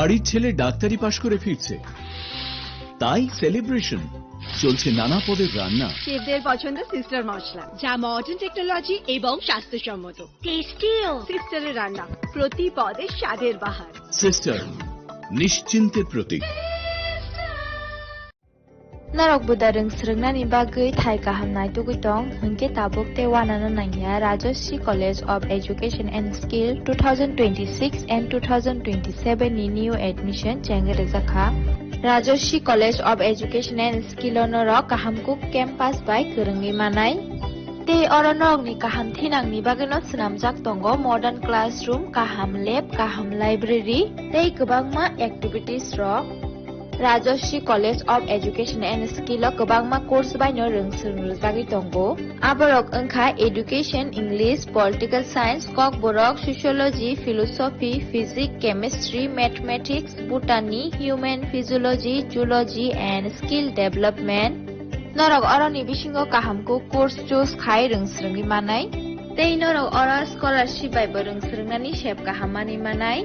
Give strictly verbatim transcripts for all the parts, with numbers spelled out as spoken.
বাড়ির ছেলে ডাক্তারি পাশ করে ফিরছে, তাই সেলিব্রেশন। চলছে নানা পদের রান্না। শেফদের পছন্দ সিস্টার মশলা, যা মডার্ন টেকনোলজি এবং স্বাস্থ্যসম্মত। টেস্টিও। সিস্টারের রান্না, প্রতি পদে স্বাদের বাহার। সিস্টার, নিশ্চিন্তের প্রতীক। Norok buda rwng swrwngnani bagwi thai kaham naitugwi tong, hwnkhe tabuk tei uanano nangya Rajashree College of Education and Skill two thousand twenty-six and two thousand twenty-seven ni new admission chengwi rwjakha. Rajashree College of Education and Skill o norok kaham kuk campus bai kwrwngwi manai. Tei oro norokni kaham thinangni bagwino swnamjak tongo modern classroom, kaham lab, kaham library tei kwbangma activities rok. Rajashree College of Education and Skill o kwbangma course baino rwng swrwng rwjagwi tongo. Aborok wngkha Education, English, Political Science, Kokborok, Sociology, Philosophy, Physics, Chemistry, Mathematics, Botany, Human Physiology, Zoology and Skill Development. Norok oroni bisingo kaham kuk course choose khai rwng swrwngwi manai. Tei norok oro scholarship bai bo rwng swrwngnani sep kaham manwi manai.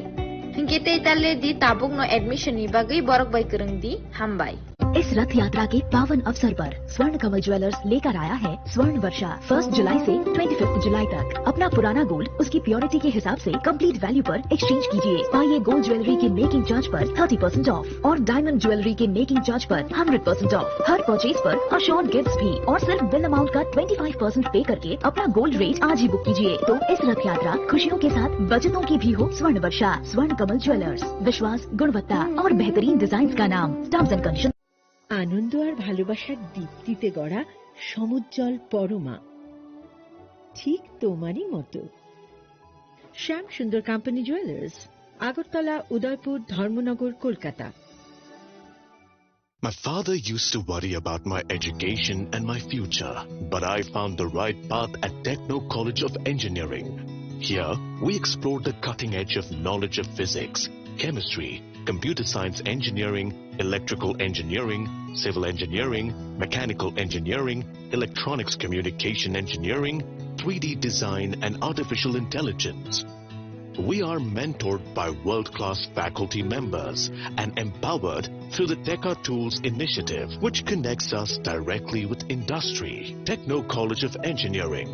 Hinkhe tei ta le di, tabukno admission ni bagwi borok bai kwrwng di. Hambai. इस रथ यात्रा के पावन अवसर पर स्वर्ण कमल ज्वेलर्स लेकर आया है स्वर्ण वर्षा। फर्स्ट जुलाई से ट्वेंटी फिफ्थ जुलाई तक अपना पुराना गोल्ड उसकी प्योरिटी के हिसाब से कंप्लीट वैल्यू पर एक्सचेंज कीजिए। पाइए गोल्ड ज्वेलरी के मेकिंग चार्ज पर थर्टी परसेंट ऑफ और डायमंड ज्वेलरी के मेकिंग चार्ज पर हंड्रेड परसेंट ऑफ। हर परचेज पर अश्योर्ड गिफ्ट्स भी और सिर्फ बिल अमाउंट का ट्वेंटी फ़ाइव परसेंट पे करके अपना गोल्ड रेट आज ही बुक कीजिए। तो इस रथ यात्रा खुशियों के साथ बचतों की भी हो स्वर्ण वर्षा। स्वर्ण कमल ज्वेलर्स, विश्वास, गुणवत्ता और बेहतरीन डिजाइन का नाम। Terms and condition. আনন্দ আর ভালোবাসার দীপ্তিতে গড়া সমুজ্জ্বল পরমা, ঠিক তোমারই মতো। শ্যাম সুন্দর কোম্পানি জুয়েলার্স, আগরতলা, উদয়পুর, ধর্মনগর, Kolkata. My father used to worry about my education and my future, but I found the right path at Techno College of Engineering. Here, we explore the cutting edge of knowledge of physics, chemistry, computer science engineering, electrical engineering, civil engineering, mechanical engineering, electronics communication engineering, three D design, and artificial intelligence. We are mentored by world-class faculty members and empowered through the Teka Tools initiative, which connects us directly with industry. Techno College of Engineering.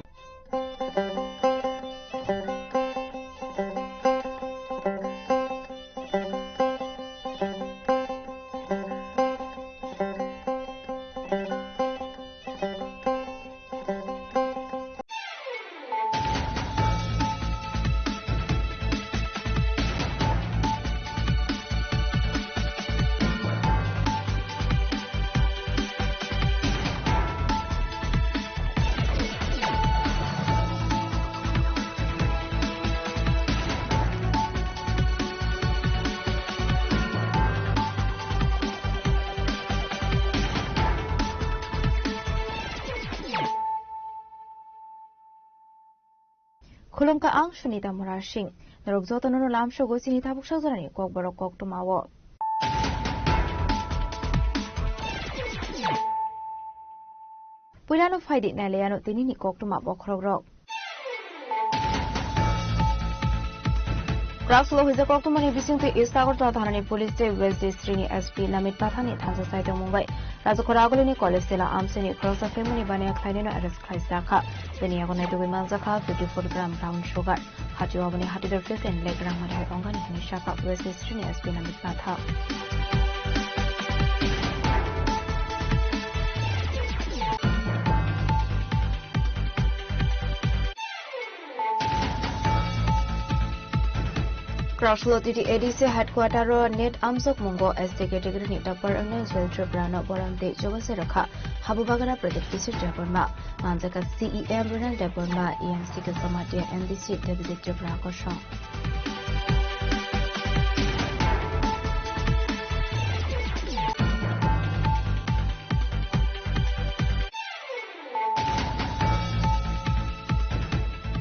Khulumkha ang Sunita Murasing. Norok jotono no lamsogo chini tabuk sajorani kokborok koktwma o. Puilano phaidi nailaiano tinini koktwma bokhorokrok. Krakslo huijak koktwmani bisingtwi East Agartala thanani police tei West District ni S P Namit Patha ni thansa saitok mungbai Rajakhora Agulini College Tela Amsini khoroksa family baniya khlainino arrest khlaijakha. Bini yago naitugwi manjakha fifty four gram brown sugar. Hati oboni hati dor fifteen lakh rang mari hai ongani hwnwi sakha West District ni S P Namit Patha. Krakslo T T A D C headquarter o net amjok mungo S T category ni topper wngnai Jewel Tripura no borom tei chobase rwkha. Habu bagana Pradyot Kishore Debbarma, manjaka C E M Ronald Debbarma, E M C Kesamatya, M D C David Tripura kosong.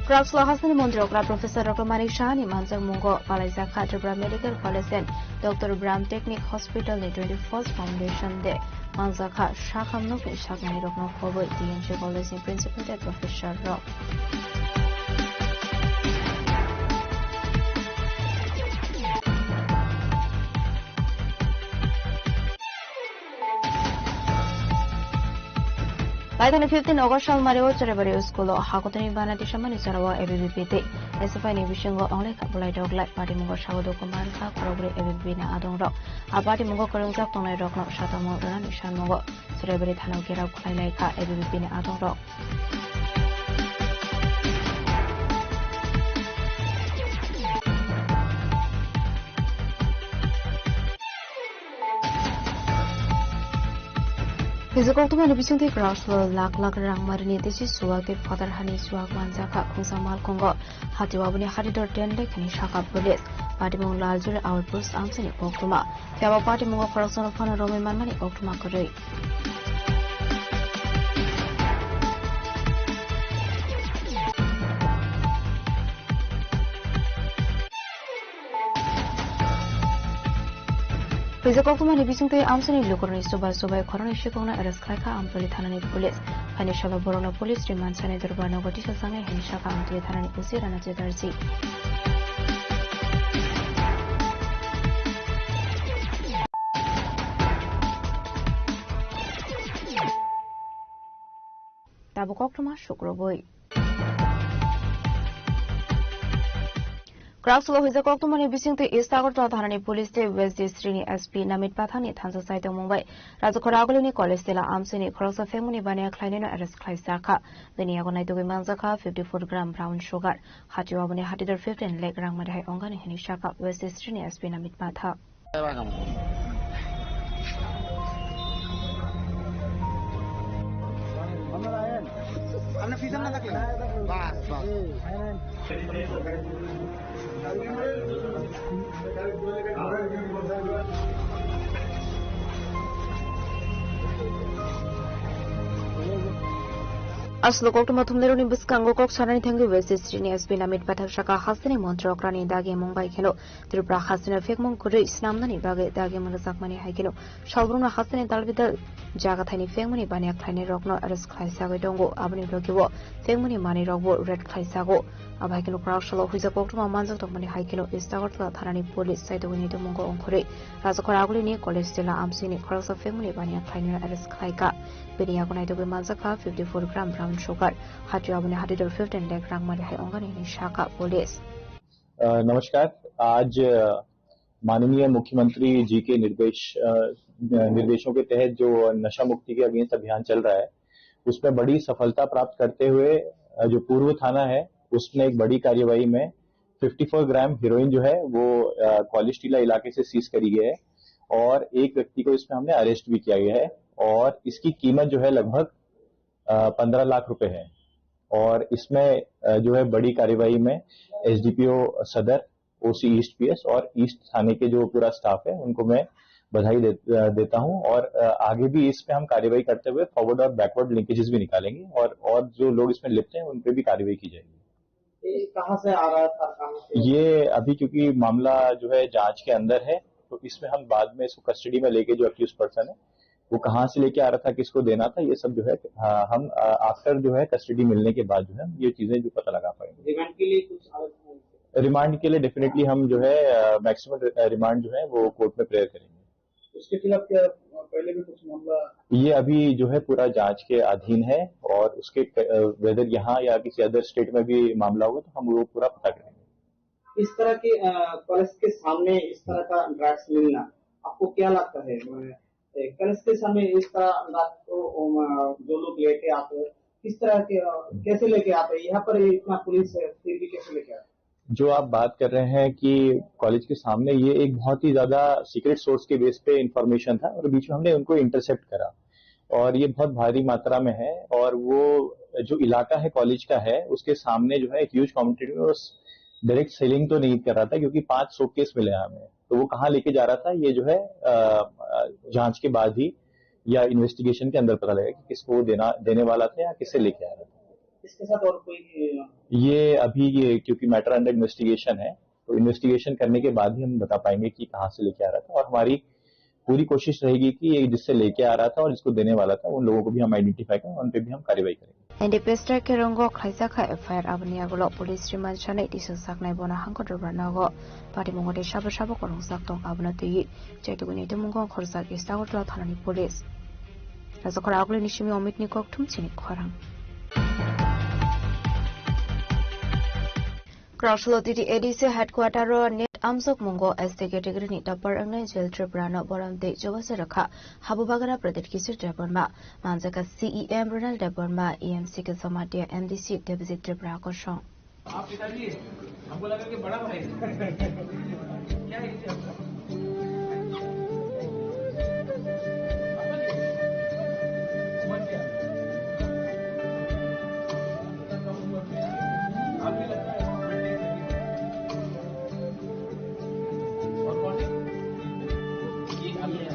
Krakslo hasteni montri okra Professor Doctor Manik Saha ni manjak mungo palaijakha Tripura Medical College and Doctor Bram Technic Hospital ni twenty first Foundation Day. Manjakha sakham nokni saknai rokno khoboi T M C College ni Principal tei Professor rok. Paithakni fifteen August salmario Choribari school o hakotoni bana tisamani chorao A B V P tei S F I ni bisingo onglai kha bolai doglai. Patimungo sago dokuman kha khorokbrwi A B V P ni adongrok. A patimungo kwrwngjak tongnai rokno satamo rwnani samungo Choribari thana o gherao khlai lai kha A B V P ni adongrok. Hwija koktwmani bisingtwi Krakslo lakh lakh rang marini tisi suwak tei phatar hani suwak manjakha khungsa malkhungo. Hatio aboni hatidor ten lekhani sakha police. Patimung Laljuri Outpost amchaini koktwma. Phiya bo patimungo khoroksano phano romwi manmani koktwma kwrwi. Hwija koktwmani bisingtwi amchaini lukurokni chubai chubai khoroknwi sikhokno arrest khlaikha Amtoli thanani police. Phaini salo borokno police remand sanai dorbar nogo tisajaknai hwnwi sakha Amtoli thanani O C Rana Chatterjee. Tabuk koktwma sukrubwi. Krakslo hwija koktwmani bisingtwi East Agartala thanani police tei West District ni S P Namit Pathak ni thansa chaitokmung bai Rajakhor Agulini college tila amchaini khoroksa phengmani baniya khlainwino arrest khlaijakha. Bini yago naitugwi manjakha fifty four gram brown sugar. Hatio aboni hatidor fifteen lakh rang mari hai ongani hwnwi sakha West District ni S P Namit Pathak. Aswk koktwma thumnairokni bwskango kok sanani thangwi West District ni S P Namit Pathak sakha hasteni montri okrani dagi mung bai kheno Tripura hasteni phekmung kwrwi swnamnani bagwi dagi mwrwkjakmani hai kheno salbrumno hasteni dalbidal jaga thaini phekmani baniya khlainai rokno arrest khlaisagwi tongo. Aboni logi o phekmani manwi rokbo raid khlaisago. Abo hai kheno Kraksalo hwija koktwma manjak tongmani hai kheno East Agartala thanani police chaitugwi naitukmungo ongkhorwi Rajakhor Agulini college tila amsini khoroksa phekmani baniya khlainai arrest khlaikha. Bini yago naitugwi manjakha fifty four gram brown sugar. Hatio aboni hatidor fifteen lakh rang mari hai ongani hwnwi sakha police. अ, नमस्कार। आज, अ, माननीय मुख्यमंत्री जी के निर्देश, अ, निर्देशों के तहत जो नशा मुक्ति के अगेंस्ट अभियान चल रहा है, उसमें बड़ी सफलता प्राप्त करते हुए, अ, जो पूर्व थाना है, उसने एक बड़ी कार्रवाई में फिफ्टी फ़ोर ग्राम हीरोइन जो है, वो, अ, कॉलेज टीला इलाके से सीज करी गई है और एक व्यक्ति को इसमें हमने अरेस्ट भी किया गया है और इसकी कीमत जो है, लगभग, अ, पन्द्रह लाख रुपए है। और इसमें, अ, जो है, बड़ी कार्रवाई में एसडीपीओ सदर, ओसी ईस्ट पीएस और ईस्ट थाने के जो पूरा स्टाफ है, उनको मैं बधाई दे-, अ, देता हूं और, अ, आगे भी इस पे हम कार्रवाई करते हुए फॉरवर्ड और बैकवर्ड लिंकेजेस भी निकालेंगे और, और जो लोग इसमें लिप्त हैं, उन पे भी कार्रवाई की जाएगी। ये कहाँ से आ रहा था, कहाँ से? ये अभी क्योंकि मामला जो है जांच के अंदर है, तो इसमें हम बाद में इसको कस्टडी में लेके जो अक्यूज पर्सन है, वो कहाँ से लेके आ रहा था, किसको देना था, ये सब जो है, हाँ, हम, अ, आफ्टर जो है कस्टडी मिलने के बाद जो है हम ये चीजें जो पता लगा पाएंगे। रिमांड के लिए कुछ अलग से? रिमांड के लिए डेफिनेटली हम जो है, अ, मैक्सिमम रि-, अ, रिमांड जो है वो कोर्ट में प्रेयर करेंगे। उसके खिलाफ क्या, अ, पहले भी कुछ मामला? ये अभी जो है पूरा जांच के अधीन है और उसके क-, अ, वेदर यहाँ या किसी अदर स्टेट में भी मामला होगा तो हम वो पूरा पता करेंगे। इस तरह के, अ, कॉलेज के सामने इस तरह का ड्रग्स मिलना आपको क्या लगता है? मैं, ए, कॉलेज के सामने इस तरह रात को, अम, जो लोग लेके आते हैं, किस तरह के, अ, कैसे लेके आते हैं? यहाँ पर इतना पुलिस है, फिर भी कैसे लेके आते हैं? जो आप बात कर रहे हैं कि कॉलेज के सामने, ये एक बहुत ही ज्यादा सीक्रेट सोर्स के बेस पे इंफॉर्मेशन था और बीच में हमने उनको इंटरसेप्ट करा और ये बहुत भारी मात्रा में है और वो जो इलाका है कॉलेज का है, उसके सामने जो है एक ह्यूज कम्युनिटी में बस डायरेक्ट सेलिंग तो नहीं कर रहा था क्योंकि पांच शोकेस मिले हैं हमें। तो वो कहाँ लेके जा रहा था, ये जो है, अ, अ, जांच के बाद ही या इन्वेस्टिगेशन के अंदर पता लगेगा कि किसको वो देना, देने वाला था या किससे लेके आ रहा था। इसके साथ और कोई? ये अभी ये क्योंकि मैटर अंडर इन्वेस्टिगेशन है, तो इन्वेस्टिगेशन करने के बाद ही हम बता पाएंगे कि कहाँ से लेके आ रहा था और हमारी पूरी कोशिश रहेगी कि ये जिससे लेके आ रहा था और जिसको देने वाला था, उन लोगों को भी हम आइडेंटिफाई करें, उन पे भी हम कार्रवाई करेंगे। N D P S track ke rongo khlaijak kha F I R aboni yagulo police remand sanai tisa saknai bono hangko dorbar nogo. Patimungo de sabo sabo korong sak tong abono twi. Chaituguni tumungo khorjak East Agartala thanani police. Rajakhor Aglini simi Omitni kokthum chini khorang. Kraslo T T A D C headquarter o net amjok mungo S T category ni topper wngnai Jewel Tripura no borom tei chubachu rwkha Habubagra Pradyut Kishore Debbarma, manjaka C E M Ronald Debbarma, E M C Kisa Matia, M D C Debajit Tripura kosong. आप पिताजी, हमको लगा कि बड़ा भाई। क्या है इसे आपका? समझ गया। आपको लगता है, और कौन है? ये अभी है।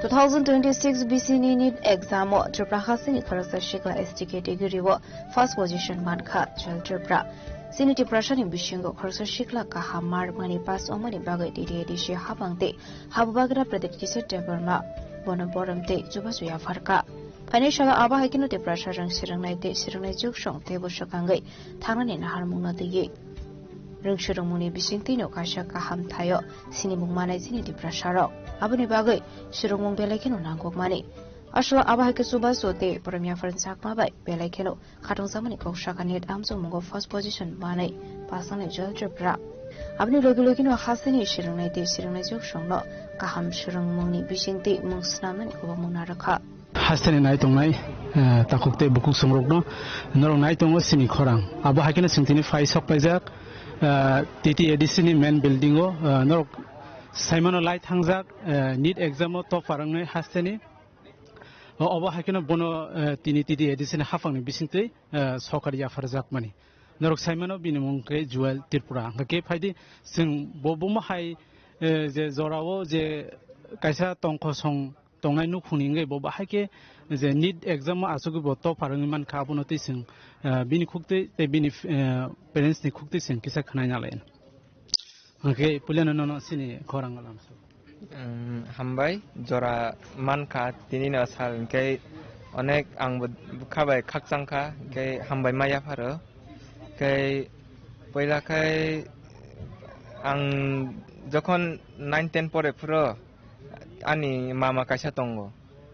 Two thousand twenty-six B C ni NEET exam o Tripura hasteni khoroksa sikla S T category o first position mankha Jewel Tripura. Chini Tiprasani bisingo khoroksa sikla kaham mark mani pass wngmani bagwi T T A D C habang tei Habubagra Pradyut Kishore Debbarma bono borom tei chubachu yapharkha. Phainai salo abo hai kheno Tiprasa rwng swrwngnai tei swrwngnai chuksong teibo swkangwi thangnani naharmungno twiwi. Rwng swrwngmungni bisingtwino kaisa kaham thaio sinimung manai chini Tiprasarok. Aboni bagwi swrwngmung belai kheno nangkukmani. Aswk abo hai khe chubachu tei Premya Pharang Chakma bai belai kheno khatungjakmani kok sakha NEET amjokmungo first position manwi pass wngnai Jewel Tripura. Aboni logi logino hasteni swrwngnai tei swrwngnai chuksongno kaham swrwngmungni bisingtwi mung snamnani kwbangmung narwkha. Hasteni nai tongnai, eh, takhuk tei bukhuk songrokno norok nai tongo chini khorang. Abo hai kheno chwng tini phai sok paijak, eh, T T A D C ni main building o, eh, norok saimano lai thangjak, eh, NEET exam o topper wngnai hasteni. O, obo hai kheno bono, eh, tini T T A D C ni haphangni bisingtwi, eh, sokari yapharjakmani. Norok saimano bini mung khe Jewel Tripura. Hwnkhe khe phaidi chwng bo bumo hai, eh, je jorao je kaisa tongkosong tongnai nukhungni wngwi bo bahai khe je NEET exam o achugwi bo topper wngwi mankha, abono twi chwng, eh, bini khuktwi tei bini, eh, parents ni khuktwi chwng kisa khwnai nalai. Hwnkhe puilano nono chini khorang lamsok. Umm, hambai, jora mankha, tini no sal hwnkhe onek ang bo bwkha bai khakchang kha, hwnkhe hambai ma yapharo. Hwnkhe puila khai ang jokhon nine ten pore phuro ani mama kaisa tongo,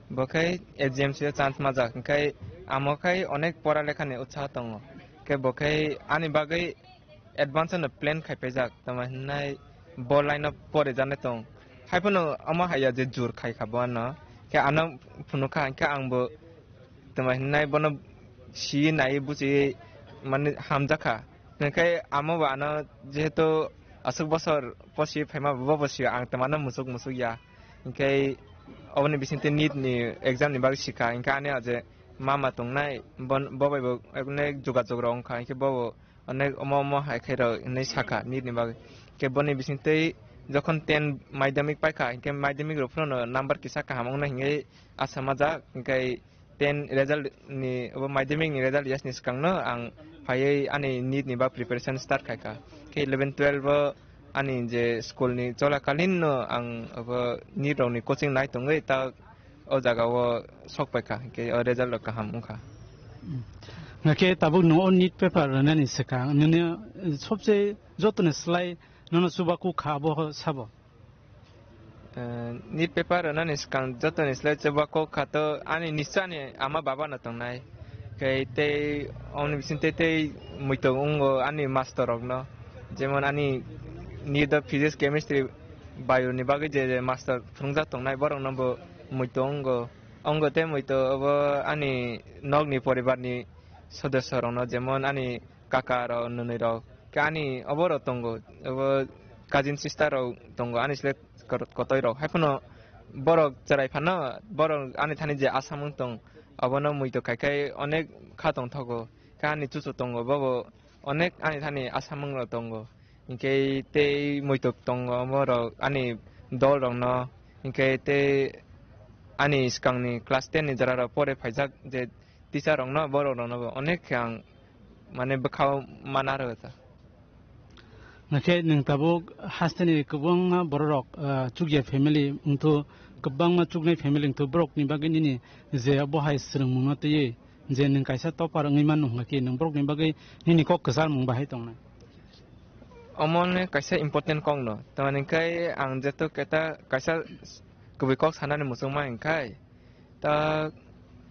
bo khai H G M C o chance majak, hwnkhe amo khai onek pora lekhani utsaho tongo, hwnkhe bo khai ani bagwi advance no plan khai paijak, tamo hinai bo line o pore jani tong. Haiphano omo haiya je jur khai kha bo ano, khe ano phunukha, hwnkhe ang bo tamo hinai bono si nai buchi mani hamjakha. Hwnkhe amo bo ano jehetu aswk bosor posi phaima bo bo sio ang tamo ano musuk musuk ya. Hwnkhe oboni bisingtwi NEET ni exam ni bagwi sikha, hwnkhe ani o je mama tongnai, bon-, bo bai bo onek jogajog rok wngkha, hwnkhe bo bo onek omo omo hai khe rw hinwi sakha NEET ni bagwi. Khe boni bisingtwi jokhon ten madhyamik paikha, hinkhe madhyamik rok phano number kisa kaham wngnai hinwi asa majak, hinkhe ten result ni, obo madhyamik ni result yasni swkangno ang phaiwi ani NEET ni bagwi preparation start khaikha. Khe eleven twelve o ani je school ni cholakalin no ang obo NEET rok ni coaching nai tongwi ta o jaga o sok paikha, hinkhe o result rok kaham wngkha. Hwnkhe tabuk nwng o NEET paper rwnani swkang nini sobse jotoni slai nono chubachu kha abo sabo? Eh, NEET paper rwnani swkang jotoni slai chubachu kha to ani nischoi ani ama baba no tongnai. Khe tei oboni bising tei tei muitok wngo ani master rokno. Jemon ani nit o physics, chemistry, bio ni bagwi je, je master phwrwngjak tongnai borokno bo muitok wngo. Wngo tei muitok obo ani nokni poribarni sodosyo rokno, jemon ani kaka rok, nwnwi rok, khe ani obo rok tongo, obo cousin sister rok tongo, ani sle kor-, kotoi rok. Haiphano borok chwrai phano, borok ani thani je asamung tong, abono muitok khai khai onek kha tongthogo. Khe ani chuchu tongo, bobo onek ani thani asamung rok tongo. Hinkhe tei muitok tongo, borok ani dol rokno, hinkhe tei ani swkangni class ten ni jora rok pore phaijak je teacher rokno, borok rokno bo onek khe ang mane bwkhao mana rw ta. Nakhe nwng tabuk hasteni kwbangma bororok, ah, chukya family wngthu, kwbangma chuknai family wngthu, borokni bagwi nini je abo hai swrwngmungno twiwi je nwng kaisa topper wngwi mano hwnkhe nwng borokni bagwi nini kok kwcharmung bahai tongnai? Omo ne kaisa important kok no, tamni khe ang jeto keta kaisa kubui kok sanani muchungma hwnkhai, ta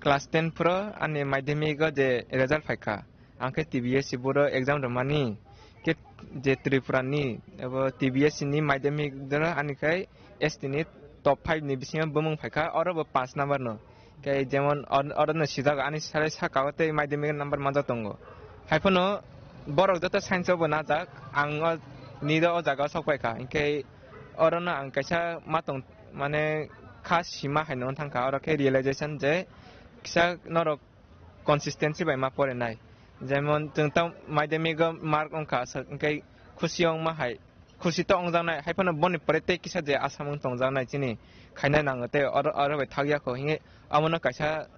class ten phuro ani madhyamik o je result phaikha, ang khe T B S C board o exam rwmani, khe je Tripura ni abo T B S C ni madhyamik doro ani khai S T ni top five ni bisingo bumung phaikha, oro bo panch number no. Khe jemon or-, oro no sijak ani sale saka o tei madhyamik number manjak tongo. Haiphano borok joto science o bo najak, ang o nit o jaga o sok paikha. Hinkhe oro no ang kaisa ma tong, mane kha sima hai no thangkha, oro khe realization je kisa norok consistency bai ma porinai. Jemon chwng ta madhyamik o mark wngkha, aswk hinkhe khusi wngma hai, khusi to wngjaknai, haiphano boni pore tei kisa je asamung tongjaknai chini khainai nango tei oro, oro bai thakya kho hinkhe abono kaisa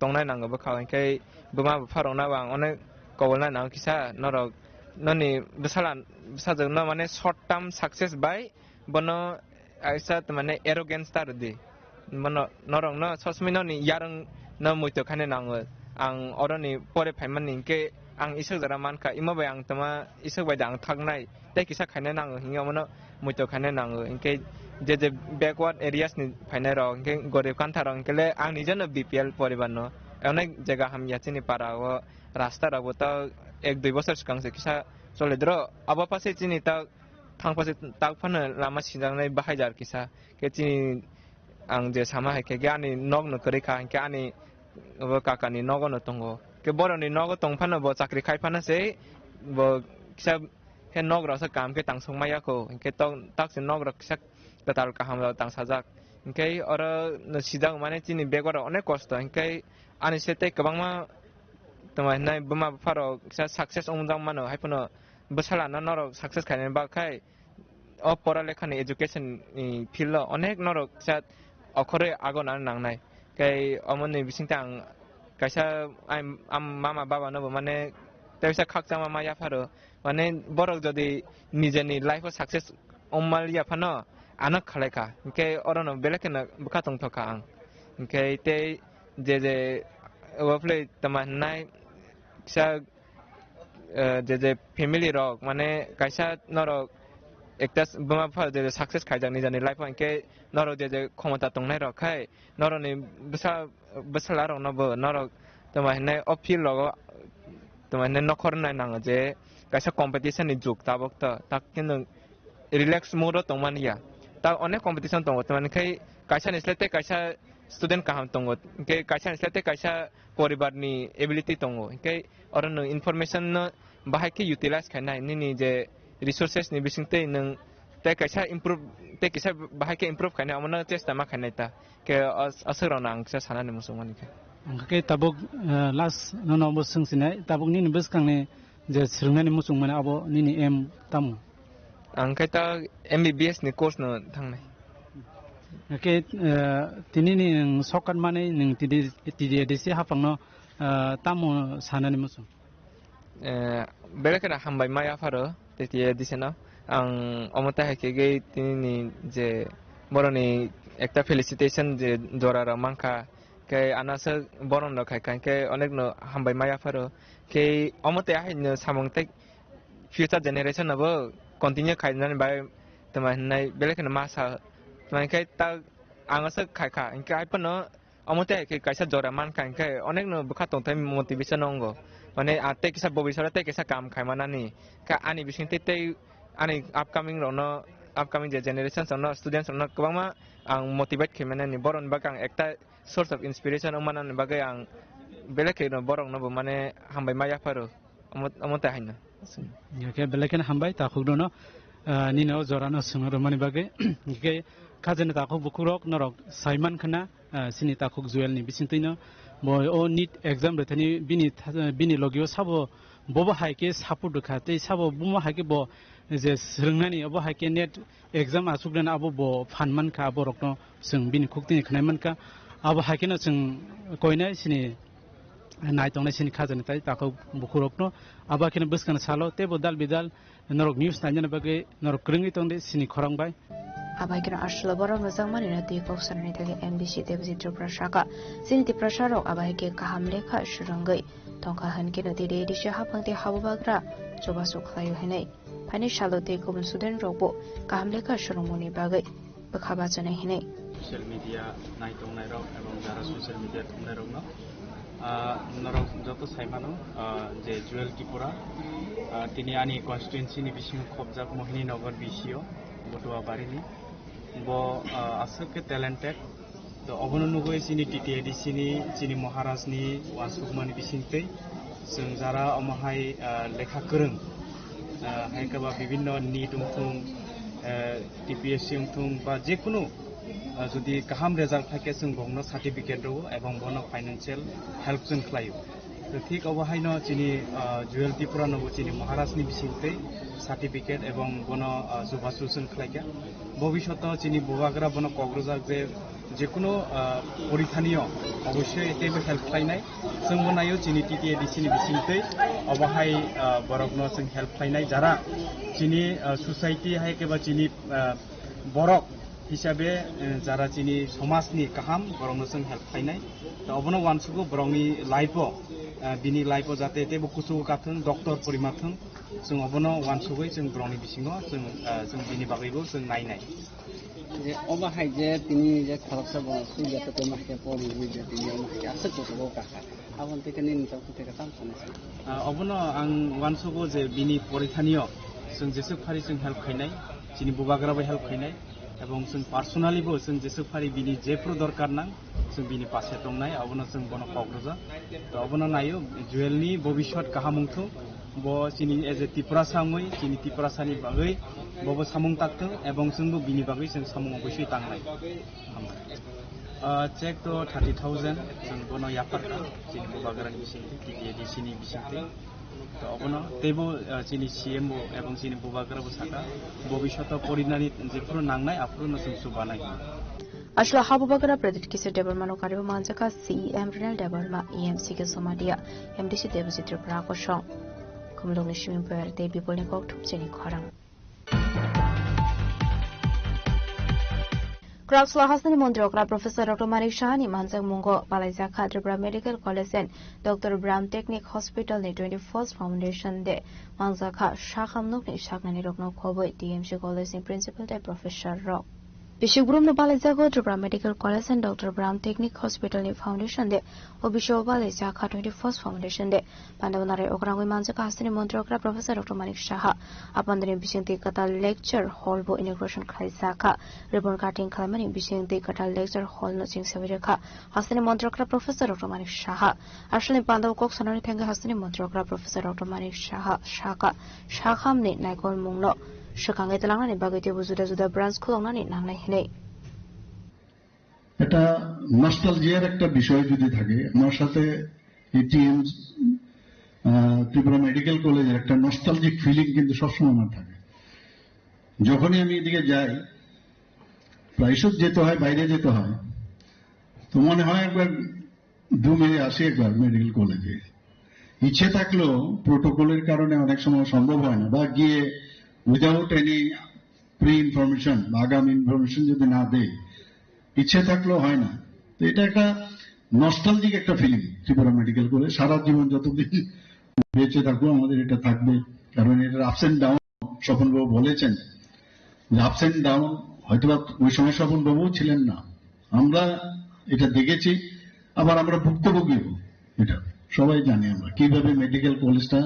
tongnai nango bwkha o. Hinkhe buma bupha rokno bo ang onek kobolnai nango kisa, norok noni bwsala bwsajwk no mane short term success bai bono kaisa mane arrogance ta rwdi. Bono norokno sosmai noni yarwng no muitok khaina nango. Ang oroni pore phaimani hinkhe ang iswk jora mankha, imo bai ang tama iswk bai da ang thaknai, tei kisa khaina nango hinkhe omono muitok khaina nango. Hinkhe je je backward areas ni phainai rok, hinkhe gorib kantha rok hinkhe le ang nijeno B P L poribar no. Onek jaga hamya chini para o, rasta rok bo ta ek dui bosor swkang se kisa choli dro. Abo pase chini ta thang pase tak phano lama sinjaknai bahai jar kisa. Khe chini ang je sama hai khe, khe ani nok no kwrwi kha, hinkhe ani bo kaka ni nogo no tongo. Khe borok ni nogo tong phano bo chakri khai phano se bo kisa khe nok rok se kam khe tang song maya kho, hinkhe tok tak se nok rok kisa kwtal kaham rok tang sajak. Hinkhe oro no sijak mane chini bego rok onek kosto, hinkhe ani se tei kwbangma tongma hinai buma bupha rok kisa success wngjak mano, hai phano bwsala no norok success khainani bagwi khai o pora lekha ni education ni field o onek norok kisa okhorwi agonani nangnai. Khe omoni bisingtwi ang kaisa ai, am, mama baba no bo mane tei kaisa khakchangma ma yapharo. Mane borok jodi nijeni life o success wngma yaphano ano khalai kha. Hinkhe orono belai kheno bwkha tongthok kha ang. Hinkhe tei je je obo phwlwi tama hinai kisa eh, je je family rok, mane kaisa norok ekta s-, buma bupha je je success khaijak nijani life o, hinkhe norok je je khomota tongnai rok khai norokni bwsa, bwsala rokno bo norok tongma hinai o field rogo tongma hinai nokhor nai nango je kaisa competition ni jug tabuk to, tak khe nwng relax mood o tongmani ya. Ta onek competition tongo, tamani khai kaisa ni slai tei kaisa student kaham tongo, hinkhe kaisa ni slai tei kaisa poribar ni ability tongo, hinkhe oro nwng information no bahai khe utilize khainai, nini je resources ni bising tei nwng tei kaisa improve, tei kisa bahai khe improve khainai, omono chesta ma khainai ta. Khe as-, aswk rokno ang kisa sanani muchung mani khe. Ang khe tabuk, eh, last nono bo swng sinai, tabuk nini bwskang ni je swrwngna ni muchung mani abo nini aim tamo? Ang khe ta M B B S ni course no thangnai. Hwnkhe, eh, tini ni nwng shortcut mani nwng T D, T D A D C haphang no, eh, tamo sanani muchung? Eh, belai kheno hambai ma yapharo T D A D C no. Ang omo tei hai khe tini ni je borok ni ekta felicitation je jora rok mankha, khe ano aswk boron rok khai kha, khe onek no hambai ma yapharo. Khe omo tei ahai no samung tei future generation no bo continue khainani bai tongma hinai belai kheno ma sa. Tongma hinkhe ta ang aswk khai kha, hinkhe hai phano Omo tei hai khe kaisa jora mankha, hinkhe onekno bwkha tongthai motivation wngo. Mane, ah, tei kisa bobisora tei kisa kam khaimanani. Kha ani bising tei, tei ani upcoming rokno, upcoming je generations rokno, students rokno kwbangma ang motivate khaimanani. Borokni bagwi ang ekta source of inspiration wngmanani bagwi ang belai kheno borokno bo mane hambai ma yapharo. Omo, omo tei haino. Hingke belai kheno hambai takhuk nono, ah, nini o jora no swngna rwmani bagwi. Hingke khajani takhuk bukhuk rok norok sai mankha na, ah, chini takhuk Joel ni bisingtwi no bo o NEET exam rwthani bini tha-, bini logi o sabo bobo hai khe support rwkha tei sabo bumo hai khe bo je swrwngnani obo hai khe NEET exam aswk nani abo bo phan mankha, abo rokno chwng bini khuk tini khwnai mankha. Abo hai kheno chwng koinai chini nai tongnai chini khajani tai takhuk bukhuk rokno. Abo hai kheno bwskang salo teibo dal bidal norok news nainani bagwi norok kwrwngwi tongdi chini khorang bai. Abo hai kheno aswlo borok rwjakmani no twi kok sanani thangwi M D C Debojit Tripura saka. Chini Tiprasa rok abo hai khe kaham lekha swrwngwi tongkha hwn kheno tei D A D C haphang tei habubagra chubachu khlaio hinwi. Phaini salo tei kubun student rokbo kaham lekha swrwngmungni bagwi bwkha bachana hinwi. Social media nai tongnai rok ebong jara social media thumnai rokno, ah, norok joto sai mano, ah, je Joel Tripura, ah, tini ani constituency ni bisingo khobjak Mohini Nagar B C O, Botuabari ni. Bo, ah, aswk khe talented. To obono nugwi chini T T A D C ni, chini Maharaj ni uansukmani bisingtwi chwng jara omo hai, ah, lekha kwrwng, ah, hai khe ba bibinno NEET wngthung, eh, T P S C wngthung ba jekunu, ah, jodi kaham result phai khe chwng bongno certificate rwo ebong bono financial help chwng khlaio. To thik obo haino chini, ah, Joel Tripura nobo chini Maharaj ni bisingtwi certificate ebong bono, ah, chubachu chwng khlaikha. Bobishoto chini bubagra bono kok rwjak je jekunu, ah, porithaniyo obossoi teibo help khlainai. Chwngbo naio chini T T A D C ni bisingtwi obo hai, ah, borokno chwng help khlainai. Jara chini, ah, society hai khe ba chini, ah, borok hisabe, eh, jara chini somajni kaham borokno chwng help khlainai. To obono uansugo borokni life-o, eh, bini life-o jate teibo kuchugo kathwng, doctor porimathwng, chwng obono uansugwi chwng borokni bisingo chwng, eh, chwng bini bagwibo chwng nainai. Je obo hai je tini je khoroksa bo suya to tongma hai khe pori je tini omo hai khe aswk kuchugo kakha. Aboni tei khe nini chok tei khe tamo sanai se. Ah, obono ang uansugo je bini porithaniyo chwng jeswk phari chwng help khainai, chini bubagra bai help khainai, ebong chwng personally bo chwng jeswk phari bini jephru dorkar nang chwng bini pase tongnai, obono chwng bono kok rwjak. To obono naio Joel ni bobiswt kaham wngthung, bo chini as a Tiprasa wngwi chini Tiprasa ni bagwi bobo samung takthung ebong chwngbo bini bagwi chwng samung oboswi tangnai. Ah, check to thirty thousand, chwng bono yapharkha, chini bubagrani bisingtwi, T T A D C ni bisingtwi. To obono teibo, ah, chini C M bo ebong chini bubagra bo saka, bobishoto porinani jephuru nangnai, aphuru no chwng chubanai. Aswlo habubagra Pradyut Kishore Debbarma no kariwi manjakha C E M Renal Debbarma, E M C K Somatia, M D C Debojit Tripura kosong. Khumulwngni simi Boyar tei Bipolni kokthum chini khorang. Kwrakslo hasteni montri okra Professor Doctor Manik Sahani manjakmungo balaijakha Tripura Medical College and Doctor Bram Technic Hospital ni twenty-first Foundation Day manjakha. Sakham nokni saknani rokno khobwi T M C College ni Principal tei Professor rok. Bisik brumno balaijago Tripura Medical College and Doctor Bram Technic Hospital ni Foundation Day. O bisio balaijakha twenty-first Foundation Day. Pandao narai okrangwi manjakha hasteni montri okra Professor Doctor Manik Saha. Apandani bisingtwi kwtal lecture hall bo inauguration khlaijakha. Ribbon cutting khlaimani bisingtwi kwtal lecture hall no chingsawi rwkha. Hasteni montri okra Professor Doctor Manik Saha. Aswlni pandao kok sanani thangwi hasteni montri okra Professor Doctor Manik Saha sakha, sakhamni naikolmungno swkangwi tlangnani bagwi teibo juda juda branch khuloknani nangnai hinwi. এটা নস্টালজিয়ার একটা বিষয় যদি থাকে, আমার সাথে এটিএম, আহ, ত্রিপুরা মেডিকেল কলেজের একটা নস্টালজিক ফিলিং কিন্তু সবসময় আমার থাকে। যখনই আমি এদিকে যাই, প্রায়শ যেতে হয়, বাইরে যেতে হয়, তো মনে হয় একবার দু মেরে আসি একবার মেডিকেল কলেজে। ইচ্ছে থাকলেও প্রোটোকলের কারণে অনেক সময় সম্ভব হয় না, বা গিয়ে উইদাউট এনি প্রি ইনফরমেশন বা আগাম ইনফরমেশন যদি না দেয়, ইচ্ছে থাকলেও হয় না। তো এটা একটা নস্টালজিক একটা ফিলিং ত্রিপুরা মেডিকেল কলেজ। সারা জীবন যতদিন বেঁচে থাকবো আমাদের এটা থাকবে, কারণ এটার আপস এন্ড ডাউন, স্বপনবাবু বলেছেন যে আপস এন্ড ডাউন, হয়তো বা ওই সময় স্বপনবাবুও ছিলেন না, আমরা এটা দেখেছি। আবার আমরা ভুক্তভোগীও। এটা সবাই জানি আমরা কিভাবে মেডিকেল কলেজটা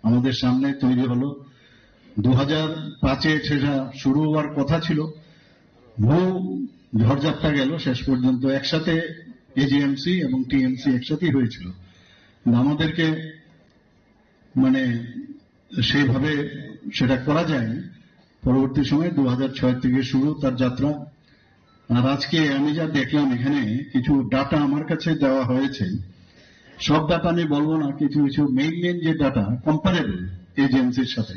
আমাদের সামনে তৈরি হলো। দু হাজার পাঁচে সেটা শুরু হওয়ার কথা ছিল, বহু ঝড়ঝাপটা গেল, শেষ পর্যন্ত একসাথে এজিএমসি এবং টিএমসি একসাথেই হয়েছিল। কিন্তু আমাদেরকে মানে সেইভাবে সেটা করা যায়নি। পরবর্তী সময়ে দু হাজার ছয় থেকে শুরু তার যাত্রা। আর আজকে আমি যা দেখলাম, এখানে কিছু ডাটা আমার কাছে দেওয়া হয়েছে, সব ডাটা আমি বলবো না, কিছু কিছু মেইন মেইন যে ডাটা কম্পারেবল এজিএমসির সাথে।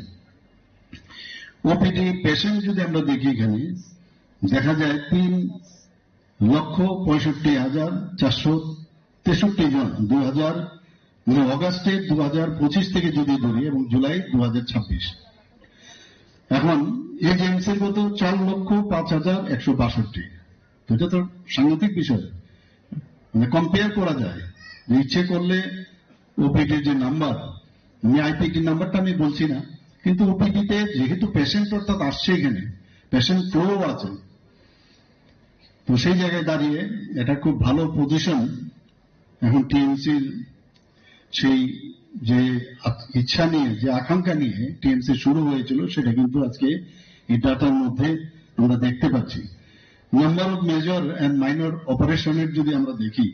ওপিডি পেশেন্ট যদি আমরা দেখি, এখানে দেখা যায় তিন লক্ষ পঁয়ষট্টি হাজার চারশো তেষট্টি জন, দু হাজার মানে অগাস্টের দু হাজার পঁচিশ থেকে যদি ধরি, এবং জুলাই দু হাজার ছাব্বিশ। এখন এজিএমসির মতো চার লক্ষ পাঁচ হাজার একশো বাষট্টি। এটা তো সাংঘাতিক বিষয়। মানে কম্পেয়ার করা যায় যে ইচ্ছে করলে ওপিডির যে নাম্বার, আমি আইপিডির নাম্বারটা আমি বলছি না, কিন্তু ওপিডিতে যেহেতু পেশেন্ট অর্থাৎ আসছে এখানে, পেশেন্ট ফ্লো আছে, তো সেই জায়গায় দাঁড়িয়ে এটা খুব ভালো পজিশন। এখন টিএমসির সেই যে আক-, ইচ্ছা নিয়ে, যে আকাঙ্ক্ষা নিয়ে টিএমসি শুরু হয়েছিল, সেটা কিন্তু আজকে এই ডাটার মধ্যে আমরা দেখতে পাচ্ছি। Number of major and minor অপারেশনের যদি আমরা দেখি,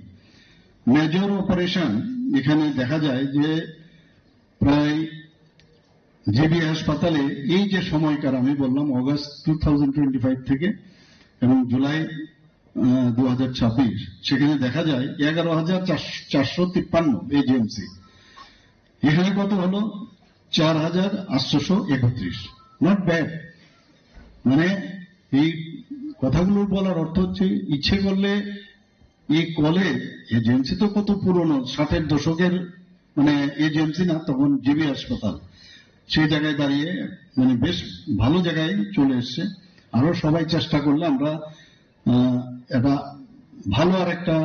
মেজর অপারেশন এখানে দেখা যায় যে প্রায় জিবি হাসপাতালে এই যে সময়কার আমি বললাম, August two thousand twenty five থেকে এবং জুলাই দু হাজার ছাব্বিশ, সেখানে দেখা যায় এগারো হাজার চারশো তিপ্পান্ন এজিএমসি। এখানে কত হলো? চার হাজার আটশোশো একত্রিশ। Not bad. মানে এই কথাগুলো বলার অর্থ হচ্ছে, ইচ্ছে করলে এই কলেজ, এজিএমসি তো কত পুরনো, ষাটের দশকের, মানে, এজিএমসি না, তখন জিবি হাসপাতাল, সেই জায়গায় দাঁড়িয়ে মানে বেশ ভালো জায়গায় চলে এসছে। আরো সবাই চেষ্টা করলে আমরা আহ, এটা ভালো আর একটা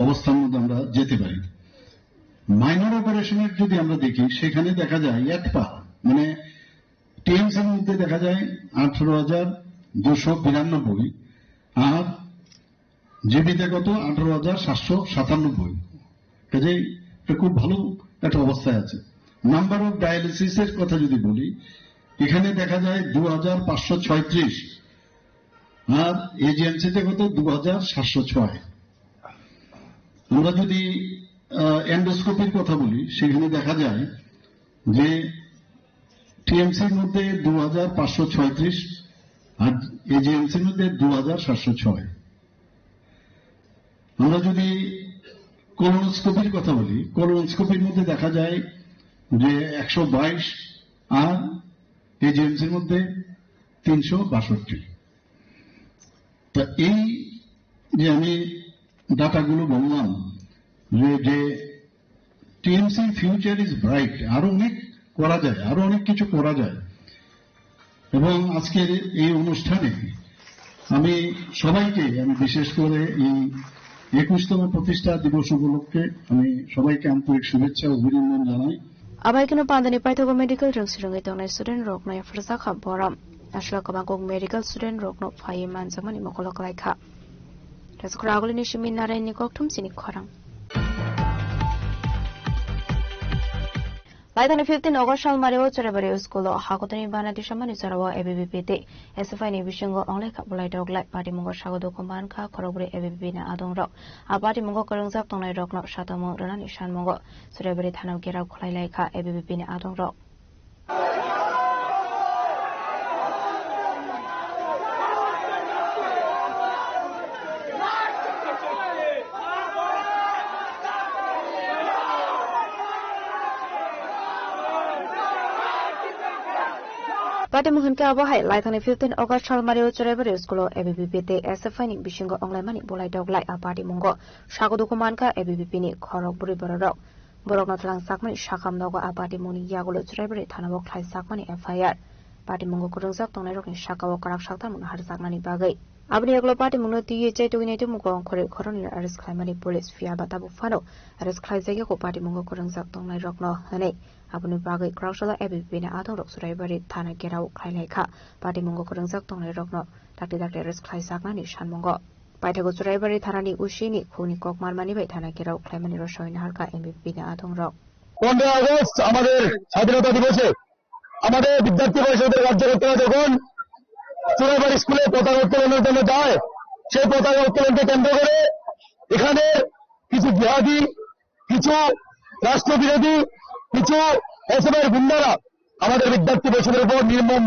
অবস্থার মধ্যে আমরা যেতে পারি। মাইনর অপারেশনের যদি আমরা দেখি, সেখানে দেখা যায় এতটা, মানে, টিএমসির মধ্যে দেখা যায় আঠারো হাজার দুশো বিরানব্বই, আর জিবিতে কত? আঠারো হাজার সাতশো সাতানব্বই। কাজেই এটা খুব ভালো একটা অবস্থায় আছে। নাম্বার অফ ডায়ালিসিসের কথা যদি বলি, এখানে দেখা যায় দু হাজার পাঁচশো ছয়ত্রিশ, আর এজিএমসিতে কত? দু হাজার সাতশো ছয়। আমরা যদি এন্ডোস্কোপির কথা বলি, সেখানে দেখা যায় যে টিএমসির মধ্যে দু হাজার পাঁচশো ছয়ত্রিশ, আর এজিএমসির মধ্যে দু হাজার সাতশো ছয়। আমরা যদি কোলোনোস্কোপির কথা বলি, কোলোনোস্কোপির মধ্যে দেখা যায় যে একশো বাইশ, আর এজিএমসির মধ্যে তিনশো বাষট্টি। তা এই যে আমি ডাটাগুলো বললাম, যে, যে টিএমসি ফিউচার ইজ ব্রাইট, আরো অনেক করা যায়, আরো অনেক কিছু করা যায়। এবং আজকের এই অনুষ্ঠানে আমি সবাইকে, আমি বিশেষ করে এই একুশতম প্রতিষ্ঠা দিবস উপলক্ষে আমি সবাইকে আন্তরিক শুভেচ্ছা ও অভিনন্দন জানাই। Abai kheno pandani paithago medical rwng swrwngwi tongnai student rokno yapharjak kha borom. Aswk kwbang kok medical student rokno phaiwi manjakmani mokolo kwlai kha. Rajkura agulini simi naraini kokthum chini khorang. Laithani fifteen August salmario Churaibari school o hakotoni bana tisamani jorao A B V P tei S F I ni bisingo onglai kha bulai doglai. Patimungo sago dukhu mankha khorokbrwi A B V P ni adongrok. A patimungo kwrwngjak tongnai rokno satamung rwnani sanmungo Churaibari thana o gherao khwlai lai kha A B V P ni adongrok. Patimung hinkhe abo hai laithani fifteen August salmario Churaibari school o A B V P tei S F I ni bisingo onglaimani bulai doglai. A patimungo sago dukhu mankha A B V P ni khorok bwrwi bororok. Borokno tlang sakmani sakam nogo a patimungni yagulo Churaibari thanao khlai sakmani F I R. Patimungo kwrwngjak tongnairokni sakao kwrak saktamungno harjaknani bagwi. Aboni yagulo patimungno twiwi chaitugwi naitugmung kong khorwi khoroknwino arrest khlaimani police, phiya ba tabuk phano arrest khlaijak yago patimungo kwrwngjak tongnairokno hwnwi. Aboni bagwi kwraksalo A B V P ni adongrok Churaibari thana gherao khlai lai kha. Patimungo kwrwngjak tongnairokno dakti dakti arrest khlaijaknani sanmungo. Paithago Churaibari thanani O C ni khukni kok manmani bai thana gherao khlaimani rosoi naharkha M B P ni adongrok. পনেরোই আগস্ট আমাদের স্বাধীনতা দিবসে আমাদের বিদ্যার্থী পরিষদের কার্যকর্তারা যখন চুরাইবাড়ি স্কুলে পতাকা উত্তোলনের জন্য যায়, সেই পতাকা উত্তোলনকে কেন্দ্র করে এখানে কিছু জিহাদি, কিছু রাষ্ট্রবিরোধী, কিছু এসবের গুন্ডারা আমাদের বিদ্যার্থী পরিষদের উপর নির্মম,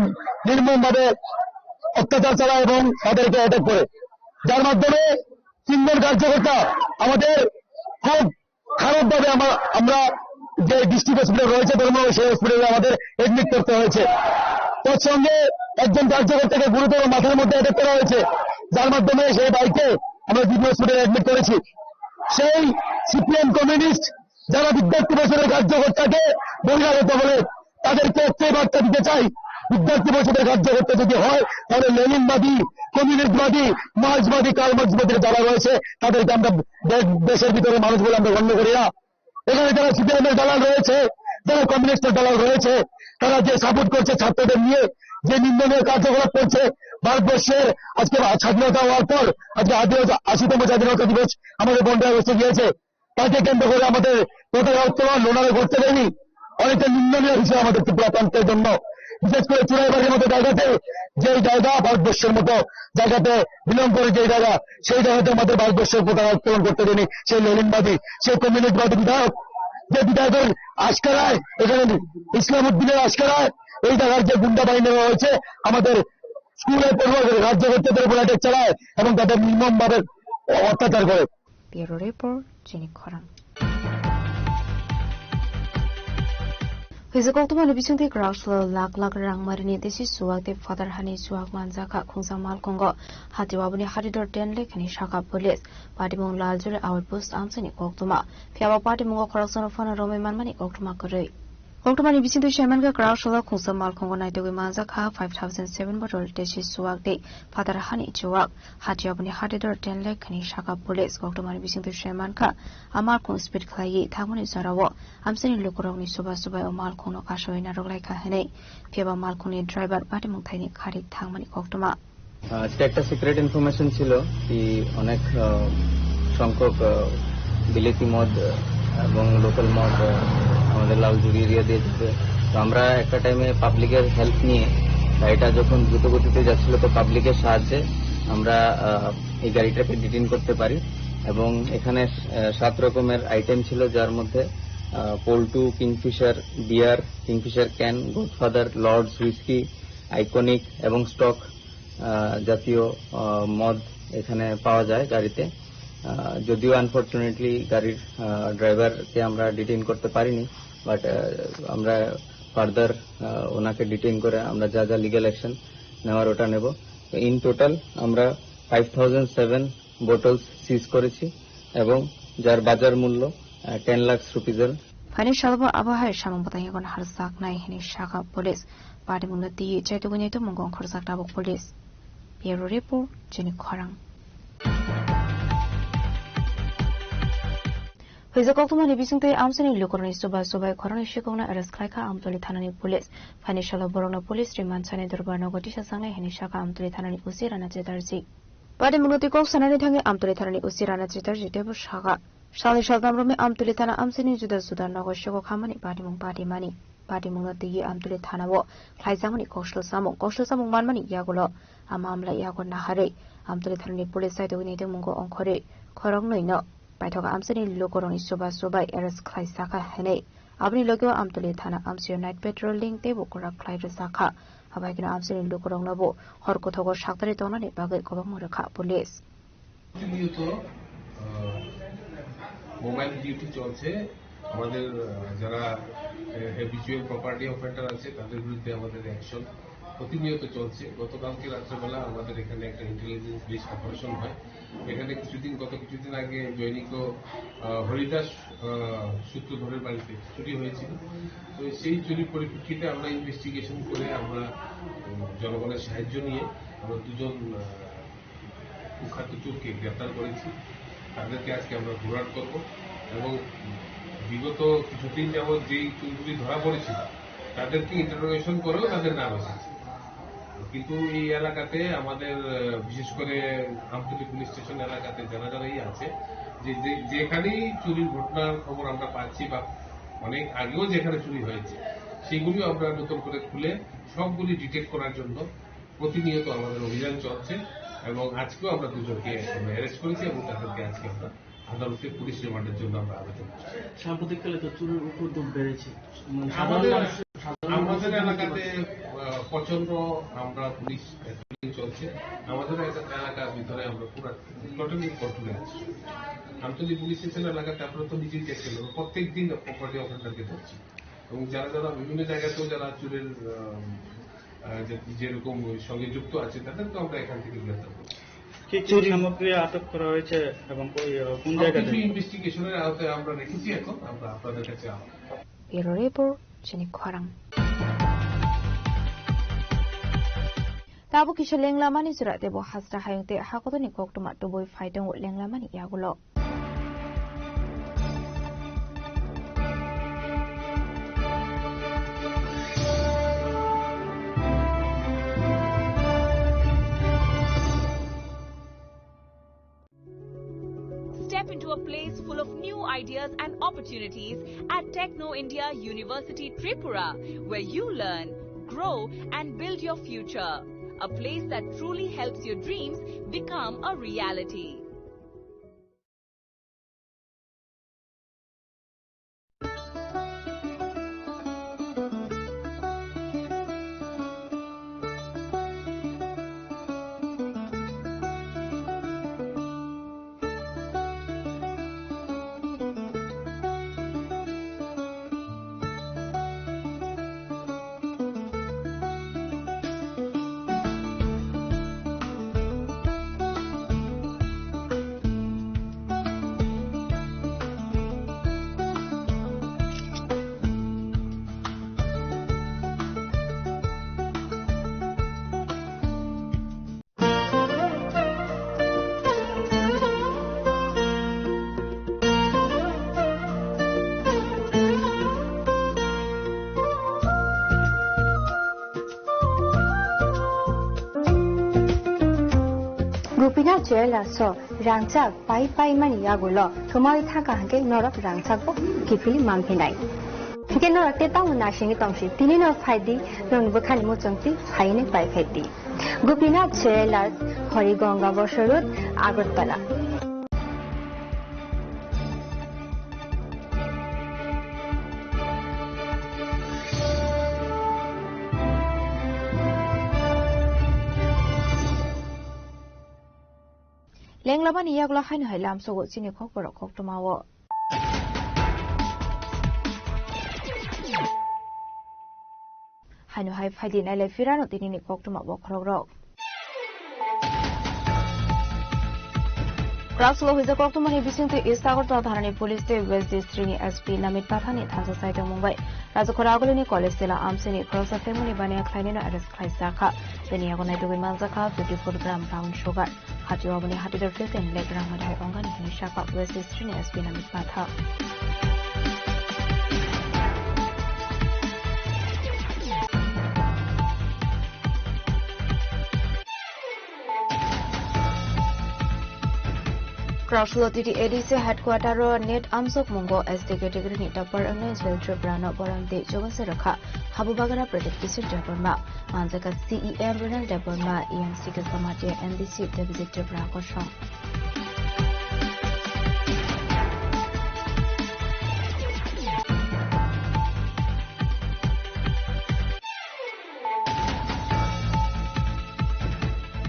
নির্মমভাবে অত্যাচার চালায় এবং তাদেরকে অ্যাটাক করে, যার মাধ্যমে তিনজন কার্যকর্তা আমাদের খুব খারাপভাবে আমরা, আমরা যে ডিস্ট্রিক্ট হসপিটাল রয়েছে ধর্মনগর, সেই হসপিটালে আমাদের অ্যাডমিট করতে হয়েছে। তার সঙ্গে একজন কার্যকর্তাকে গুরুতর মাথার মধ্যে অ্যাটাক করা হয়েছে, যার মাধ্যমে সেই ভাইকে আমরা জিবি হসপিটালে অ্যাডমিট করেছি। সেই সিপিএম কমিউনিস্ট যারা বিদ্যার্থী পরিষদের কার্যকর্তাকে বহিরাগত বলে, তাদেরকে একটাই বার্তা দিতে চাই, বিদ্যার্থী পরিষদের কার্যকর্তা যদি হয়, তাহলে লেনিনবাদী, কমিউনিস্টবাদী, মার্ক্সবাদী, কার্ল মার্ক্সবাদী যারা রয়েছে, তাদেরকে আমরা দে-, দেশের ভিতরে মানুষ বলে আমরা গণ্য করি না। এখানে যারা সিপিএম এর দালাল রয়েছে, যারা কমিউনিস্টের দালাল রয়েছে, তারা যে সাপোর্ট করছে ছাত্রদের নিয়ে, যে নিন্দনীয় কার্যকলাপ করছে, ভারতবর্ষের আজকে স্বাধীনতা হওয়ার পর আজকে আদিবাসী আশিতম স্বাধীনতা দিবস আমাদের পনেরোই আগস্টে গিয়েছে। তাকে কেন্দ্র করে আমাদের পতাকা উত্তোলন ওনারা করতে দেয়নি। অনেকটা নিন্দনীয় বিষয় আমাদের ত্রিপুরা প্রান্তের জন্য, বিশেষ করে চুরাইবাড়ির মতো জায়গাতে, যেই জায়গা ভারতবর্ষের মতো জায়গাতে বিলং করে, যেই জায়গা, সেই জায়গাতে আমাদের ভারতবর্ষের পতাকা উত্তোলন করতে দেয়নি সেই লেনিনবাদী, সেই কমিউনিস্টবাদী বিধায়ক, যে বিধায়কের আশকারায় এখানে ইসলাম উদ্দিনের আশকারায় এই জায়গার যে গুন্ডা বাহিনী রয়েছে আমাদের স্কুলে পড়ুয়াদের রাজ্য হত্যাদের উপর অ্যাটাক চালায় এবং তাদের নির্মমভাবে অত্যাচার করে। Bureau Report, Chini Khorang. Hwisa koktwmani bisingtwi kwrak salo lakh lakh rang marini tesi chuwak tei phatar hani chuwak manjakha khungsa malkhungo. Hatio aboni hatidor ten lakh hani sakha police. Patimung Laljuri Outpost amchaini koktwma. Phiyaba patimungo khoroksano phano romwi manmani koktwma kwrwi. Koktwmani bisingtwi saimankha kwrak salo khungsa malkhungo naitugwi manjakha five thousand seven bottle tesi chuwak tei phatar hani chuwak. Hatio aboni hatidor ten lakh hani sakha police. Koktwmani bisingtwi saimankha a malkhung speed khlaiwi thangmani jorao amchaini lukurokni chuba chubai o malkhungno kasui narwk laikha hinwi. Phiyaba malkhungni driver patimung thaini khari thangmani koktwma. আহ, আজকে একটা secret information ছিল কি অনেক, আহ, সংখ্যক, আহ, বিলেতি মদ, আহ, এবং লোকাল মদ, আহ, আমাদের লালজুড়ি এরিয়া দিয়ে যেতে। তো আমরা একটা টাইমে পাবলিকের হেল্প নিয়ে গাড়িটা যখন দ্রুত গতিতে যাচ্ছিল, তো পাবলিকের সাহায্যে আমরা, আহ, এই গাড়িটাকে ডিটেইন করতে পারি এবং এখানে, আহ, সাত রকমের আইটেম ছিল, যার মধ্যে, আহ, পল্টু, Kingfisher beer, Kingfisher can, Godfather, Lords whisky, iconic এবং স্টক, আহ, জাতীয়, আহ, মদ এখানে পাওয়া যায় গাড়িতে। আহ, যদিও আনফরচুনেটলি গাড়ির, আহ, ড্রাইভারকে আমরা ডিটেইন করতে পারিনি, বাট, আহ, আমরা ফার্দার, আহ, ওনাকে ডিটেইন করে আমরা যা যা লিগ্যাল অ্যাকশন নেওয়ার ওটা নেব। তো ইন টোটাল আমরা ফাইভ থাউজেন্ড সেভেন বোটলস সিজ করেছি এবং যার বাজার মূল্য, আহ, টেন লাখ রুপিজের। Phaini salobo abo hai samung bwtang yago naharjaknai hinwi sakha police. Patimungno twiwi chaitugwi naitugmung ongkhorjak tabuk police. Bureau Report, Chini Khorang. Hwisa koktwmani bisingtwi amchaini lukurokni chuba chubai khoroknwi sikokno arrest khlaikha Amtoli thanani police. Phaini salo borokno police remand sani dorbar nogo tisajaknai hinwi sakha Amtoli thanani O C Rana Chatterjee. Patimungno twi kok sanani thangwi Amtoli thanani O C Rana Chatterjee teibo sakha, salni saltham romwi Amtoli thana amchaini juda juda nogo sego khamani patimung patimani. Patimungno twiwi Amtoli thanao khlaijakmani koksil samung, koksil samung manmani yagulo a mamla yago naharwi Amtoli thanani police chaitugwi naitugmungo ongkhorwi khoroknwino paithogo amchaini lukurokni chuba chubai arrest khlaijakha hinwi. Aboni logio Amtoli thana amchaio night patrolling teibo kwrak khlai rwjakha. Abaikhe amchaini lukuroknobo hor kothogo saktharwi tongnani bagwi kwbangma rwkha police. প্রতিনিয়ত, আহ, mobile duty চলছে। আমাদের, আহ, যারা, আহ, habitual property offender আছে, তাদের বিরুদ্ধে আমাদের অ্যাকশন প্রতিনিয়ত চলছে। গতকালকে রাত্রেবেলা আমাদের এখানে একটা ইন্টেলিজেন্স বেসড অপারেশন হয়। এখানে কিছুদিন, গত কিছুদিন আগে জৈনিক, আহ, হরিদাস, আহ, সূত্রধরের বাড়িতে চুরি হয়েছিল। তো সেই চুরির পরিপ্রেক্ষিতে আমরা ইনভেস্টিগেশন করে আমরা, উম, জনগণের সাহায্য নিয়ে আমরা দুজন, আহ, কুখ্যাত চোরকে গ্রেপ্তার করেছি। তাদেরকে আজকে আমরা ফরওয়ার্ড করব এবং বিগত কিছুদিন যাবত যেই চুরগুলি ধরা পড়েছিল, তাদেরকে ইন্টারোগেশন করেও তাদের নাম এসেছে। কিন্তু এই এলাকাতে আমাদের, আহ, বিশেষ করে আমতলী পুলিশ স্টেশন এলাকাতে যারা যারাই আছে, যে, যে, যেখানেই চুরির ঘটনার খবর আমরা পাচ্ছি বা অনেক আগেও যেখানে চুরি হয়েছে, সেগুলিও আমরা নতুন করে খুলে সবগুলি ডিটেক্ট করার জন্য প্রতিনিয়ত আমাদের অভিযান চলছে এবং আজকেও আমরা দুজনকে আমরা অ্যারেস্ট করেছি এবং তাদেরকে আজকে আমরা আদালতে পুলিশ রিমান্ডের জন্য আমরা আবেদন করছি। সাম্প্রতিককালে তো চুরির উপদ্রব বেড়েছে, মানে, সাধারণ আমাদের, মানুষ, সাধারণ আমাদের মানুষের এলাকাতে, আহ, প্রচণ্ড আমরা পুলিশ প্যাট্রোলিং চলছে। আমাদের এলাকা-, এলাকার ভিতরে আমরা পুরো টোটালি কন্ট্রোলে আছি। আমতলী পুলিশ স্টেশন এলাকাতে আপনারা তো নিজেই দেখছেন, আমরা প্রত্যেক দিন প্রপার্টি অফেন্ডারকে ধরছি এবং যারা যারা বিভিন্ন জায়গাতেও যারা চুরের, আহ, আহ, যে, যেরকম ওই সঙ্গে যুক্ত আছে, তাদেরকে আমরা এখান থেকে গ্রেপ্তার করছি। কি কি চুরি সামগ্রী আটক করা হয়েছে এবং ওই, আহ, কোন জায়গা থেকে? সবকিছু ইনভেস্টিগেশনের আওতায় আমরা রেখেছি, এখন আমরা আপনাদের কাছে আবার। Bureau Report, Chini Khorang. Tabuk kisa lenglamani jora tebo hasra hayung tei hakotoni koktwma tubui phai tongo lenglamani yagulo. Step into a place full of new ideas and opportunities at Techno India University Tripura, where you learn, grow, and build your future. A place that truly helps your dreams become a reality. Gopinath Jewellers o rangchak pai pai mani yagulo thumai thangkha hwnkhe norok rangchak bo kiphilwi manphinai. Hwnkhe norok tei tamo naisingwi tongsi, tini no phaidi, norokni bwkhani muchungtwi phainwi paiphaidi. Gopinath Jewellers, Harigonga Bosor Road, Agartala. Lenglamani yagulo haino hai lamsogo chini khokborok koktwmao. Haino hai phaidi nailai phirano tinini koktwma bokhorokrok. Krakslo huijak koktwmani bisingtwi East Agartala thanani police tei West District ni S P Namit Pathak ni thansa sai tongmung bai Rajakhora Agulini College tela amchini khoroksa family baniya khlainino arrest khlaijakha. Bini yago naitugwi manjakha fifty four gram brown sugar. Hati oboni hati dor fifteen lakh rang madai ongani hini saka West District ni S P Namit Pathak. Krakslo T T A D C headquarter o net amsok mungo S T category ni topper wngna Israel Tripura no borom de jogase rwkha. Habu bagana Pradyot Kishore Debbarma, manjaka C E M Ronald Debbarma, E M C Krishna Matia, M D C Debajit Tripura kosong.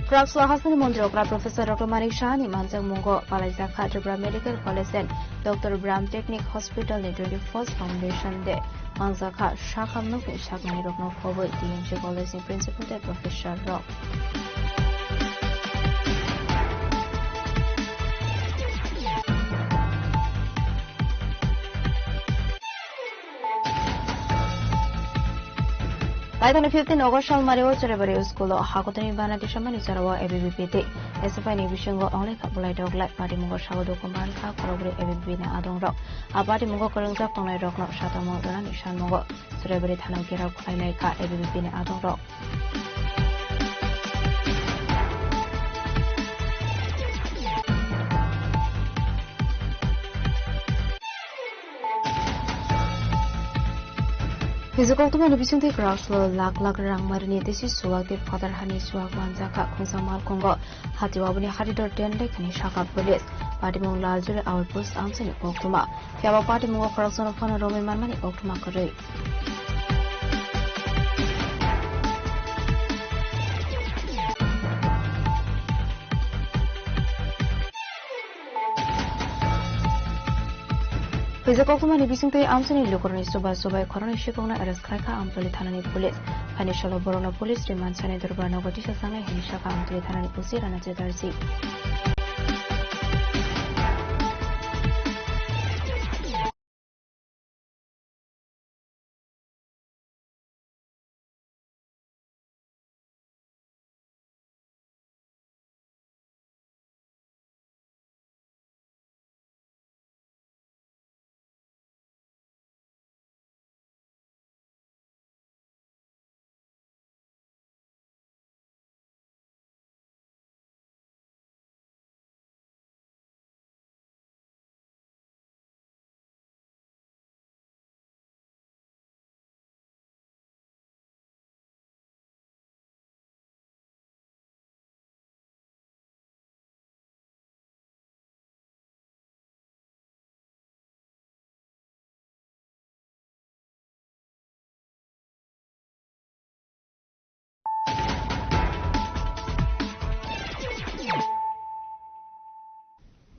Krakslo hasteni montri okra Professor Doctor Manik Saha ni manjak mungo palaijakha Tripura Medical College and Doctor Bram Technic Hospital ni twenty first Foundation Day. Manjakha sakham nokni saknai rokno khobwi T M C College ni principal tei professor rok. Laithani fifteen August salmari o Chorabari school o hakotoni bana tisamani chara o A B V P tei S F I ni bisingo onglai kha bolai doglai party mungo sago dukhu man kha khorokbrwi A B V P ni adong rok. A party mungo kwrwngjak tongnai rokno satamo rwnani sanmungo Chorabari thana o gherao khlainai kha A B V P ni adong rok. Hijak koktwmani bisingtwi kwrak salo lakh lakh rang marini tei si suwak tei phatar hani suwak manjakha khungsa malkhungo. Hati waboni haridor ten rekhani saka police. Patimung Laljuri outpost amsani koktwma. Phiya ba patimungo khoroksa no phano romwi manmani koktwma kwrwi. Hijak koktwmani bisingtwi amsani lukurokni chuba chubai khoroknwi sikokno arrest khlaikha Amtoli thanani police. Phaini salo borokno police remand sani dorbar nogo tisa changnai hwnwi sakha Amtoli thanani O C Rana Chatterjee.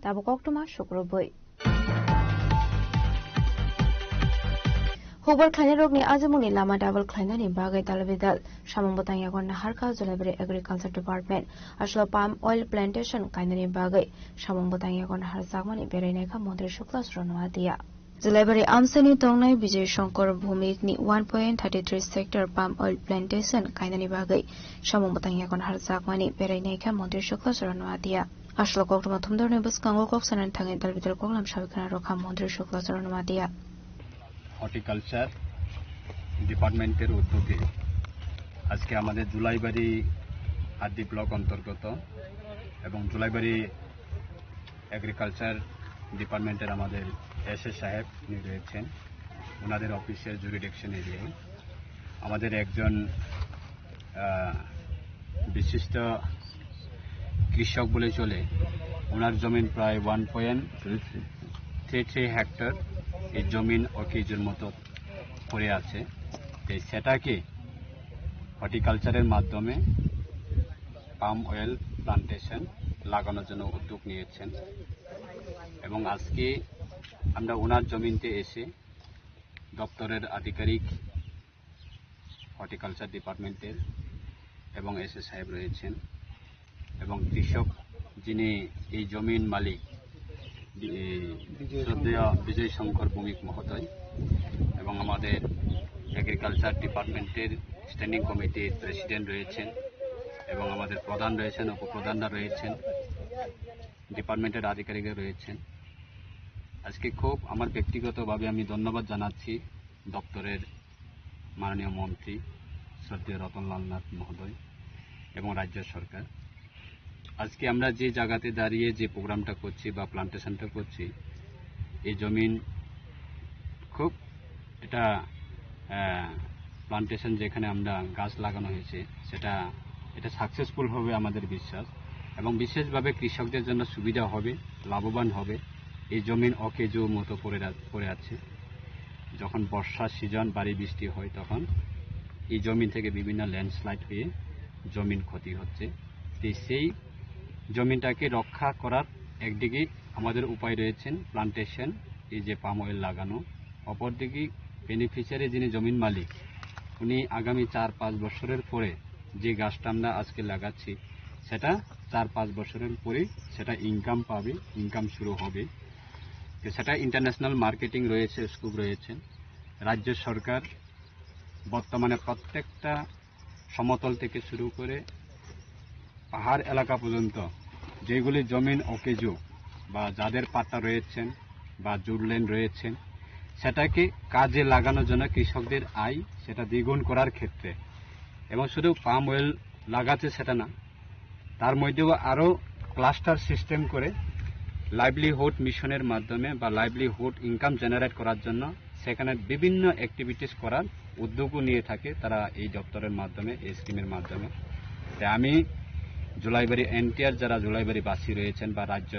Tabuk koktwma sukrubwi. Hukbar khlainairokni ajimungni lama double khlainani bagwi dalbidal samung bwtang yago naharkha Julaibari Agriculture Department. Aswkno palm oil plantation kainani bagwi samung bwtang yago naharjakmani berainaikha Montri Shukla Sorono Adia. Julaibari amsani tongnai Bijay Shankar Bhumikni one point thirty three sector palm oil plantation kainani bagwi samung bwtang yago naharjakmani berainaikha Montri Shukla Sorono Adia. Aswkno koktwma thumdorni bwskango kok sanani thangwi dalbidal koklam sawi khna rwkha Montri Shukla Sorono Adia. Horticulture ডিপার্টমেন্টের উদ্যোগে আজকে আমাদের Julaibari RD block অন্তর্গত এবং জুলাইবাড়ি এগ্রিকালচার ডিপার্টমেন্টের আমাদের এসএ সাহেব উনি রয়েছেন, ওনাদের অফিসের জুরিডিকশন এরিয়ায় আমাদের একজন আহ, বিশিষ্ট কৃষক বলে চলে। ওনার জমিন প্রায় one point three three hectare এই জমিন অকেজুর মতো পড়ে আছে। তো সেটাকে হর্টিকালচারের মাধ্যমে পাম অয়েল প্লান্টেশন লাগানোর জন্য উদ্যোগ নিয়েছেন এবং আজকে আমরা ওনার জমিতে এসে দপ্তরের আধিকারিক, হর্টিকালচার ডিপার্টমেন্টের এবং এসএ সাহেব রয়েছেন এবং কৃষক যিনি এই জমির মালিক, বি-, শ্রদ্ধেয় বিজয় শঙ্কর ভৌমিক মহোদয় এবং আমাদের এগ্রিকালচার ডিপার্টমেন্টের স্ট্যান্ডিং কমিটির প্রেসিডেন্ট রয়েছেন এবং আমাদের প্রধান রয়েছেন, উপপ্রধানরা রয়েছেন, ডিপার্টমেন্টের আধিকারিকরা রয়েছেন। আজকে খুব আমার ব্যক্তিগতভাবে আমি ধন্যবাদ জানাচ্ছি দপ্তরের মাননীয় মন্ত্রী শ্রদ্ধেয় রতনলাল নাথ মহোদয় এবং রাজ্য সরকার। আজকে আমরা যে জায়গাতে দাঁড়িয়ে যে প্রোগ্রামটা করছি বা প্লান্টেশনটা করছি, এই জমিন খুব এটা, আহ, প্লান্টেশন যেখানে আমরা গাছ লাগানো হয়েছে, সেটা, এটা সাকসেসফুল হবে আমাদের বিশ্বাস এবং বিশেষভাবে কৃষকদের জন্য সুবিধা হবে, লাভবান হবে। এই জমিন অকেজো মতো পড়ে রা-, পড়ে আছে। যখন বর্ষা সিজন, ভারী বৃষ্টি হয়, তখন এই জমিন থেকে বিভিন্ন ল্যান্ডস্লাইড হয়ে জমিন ক্ষতি হচ্ছে। তো সেই জমিনটাকে রক্ষা করার একদিকে আমাদের উপায় রয়েছেন প্লান্টেশন, এই যে পাম অয়েল লাগানো, অপরদিকে বেনিফিশিয়ারি যিনি জমির মালিক, উনি আগামী চার পাঁচ বছরের পরে যে গাছটা আমরা আজকে লাগাচ্ছি, সেটা চার পাঁচ বছরের পরে সেটা ইনকাম পাবে, ইনকাম শুরু হবে। তো সেটা ইন্টারন্যাশনাল মার্কেটিং রয়েছে, স্কোপ রয়েছে। রাজ্য সরকার বর্তমানে প্রত্যেকটা সমতল থেকে শুরু করে পাহাড় এলাকা পর্যন্ত যেগুলি জমিন অকেজো বা যাদের পাট্টা রয়েছেন বা জুট লেন রয়েছেন, সেটাকে কাজে লাগানোর জন্য কৃষকদের আয় সেটা দ্বিগুণ করার ক্ষেত্রে, এবং শুধু পাম অয়েল লাগাচ্ছে সেটা না, তার মধ্যেও আরও ক্লাস্টার সিস্টেম করে লাইভলিহুড মিশনের মাধ্যমে বা লাইভলিহুড ইনকাম জেনারেট করার জন্য সেখানে বিভিন্ন অ্যাক্টিভিটিস করার উদ্যোগও নিয়ে থাকে তারা এই দপ্তরের মাধ্যমে, এই স্কিমের মাধ্যমে। তাই আমি জুলাইবাড়ি এনটিআর যারা জুলাইবাড়িবাসী রয়েছেন বা রাজ্য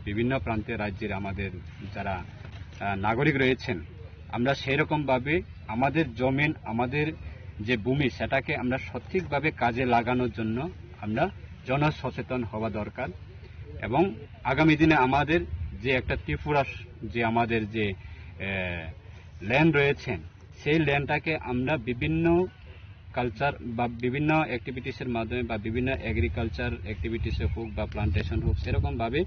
বিভিন্ন প্রান্তে রাজ্যের আমাদের যারা, আহ, নাগরিক রয়েছেন, আমরা সেই রকমভাবে আমাদের জমিন, আমাদের যে ভূমি, সেটাকে আমরা সঠিকভাবে কাজে লাগানোর জন্য আমরা জনসচেতন হওয়া দরকার। এবং আগামী দিনে আমাদের যে একটা ত্রিপুরা স-, যে আমাদের যে, আহ, ল্যান্ড রয়েছেন, সেই ল্যান্ডটাকে আমরা বিভিন্ন কালচার বা বিভিন্ন অ্যাক্টিভিটিসের মাধ্যমে বা বিভিন্ন এগ্রিকালচার অ্যাক্টিভিটিসে হোক বা প্লান্টেশন হোক, সেরকমভাবে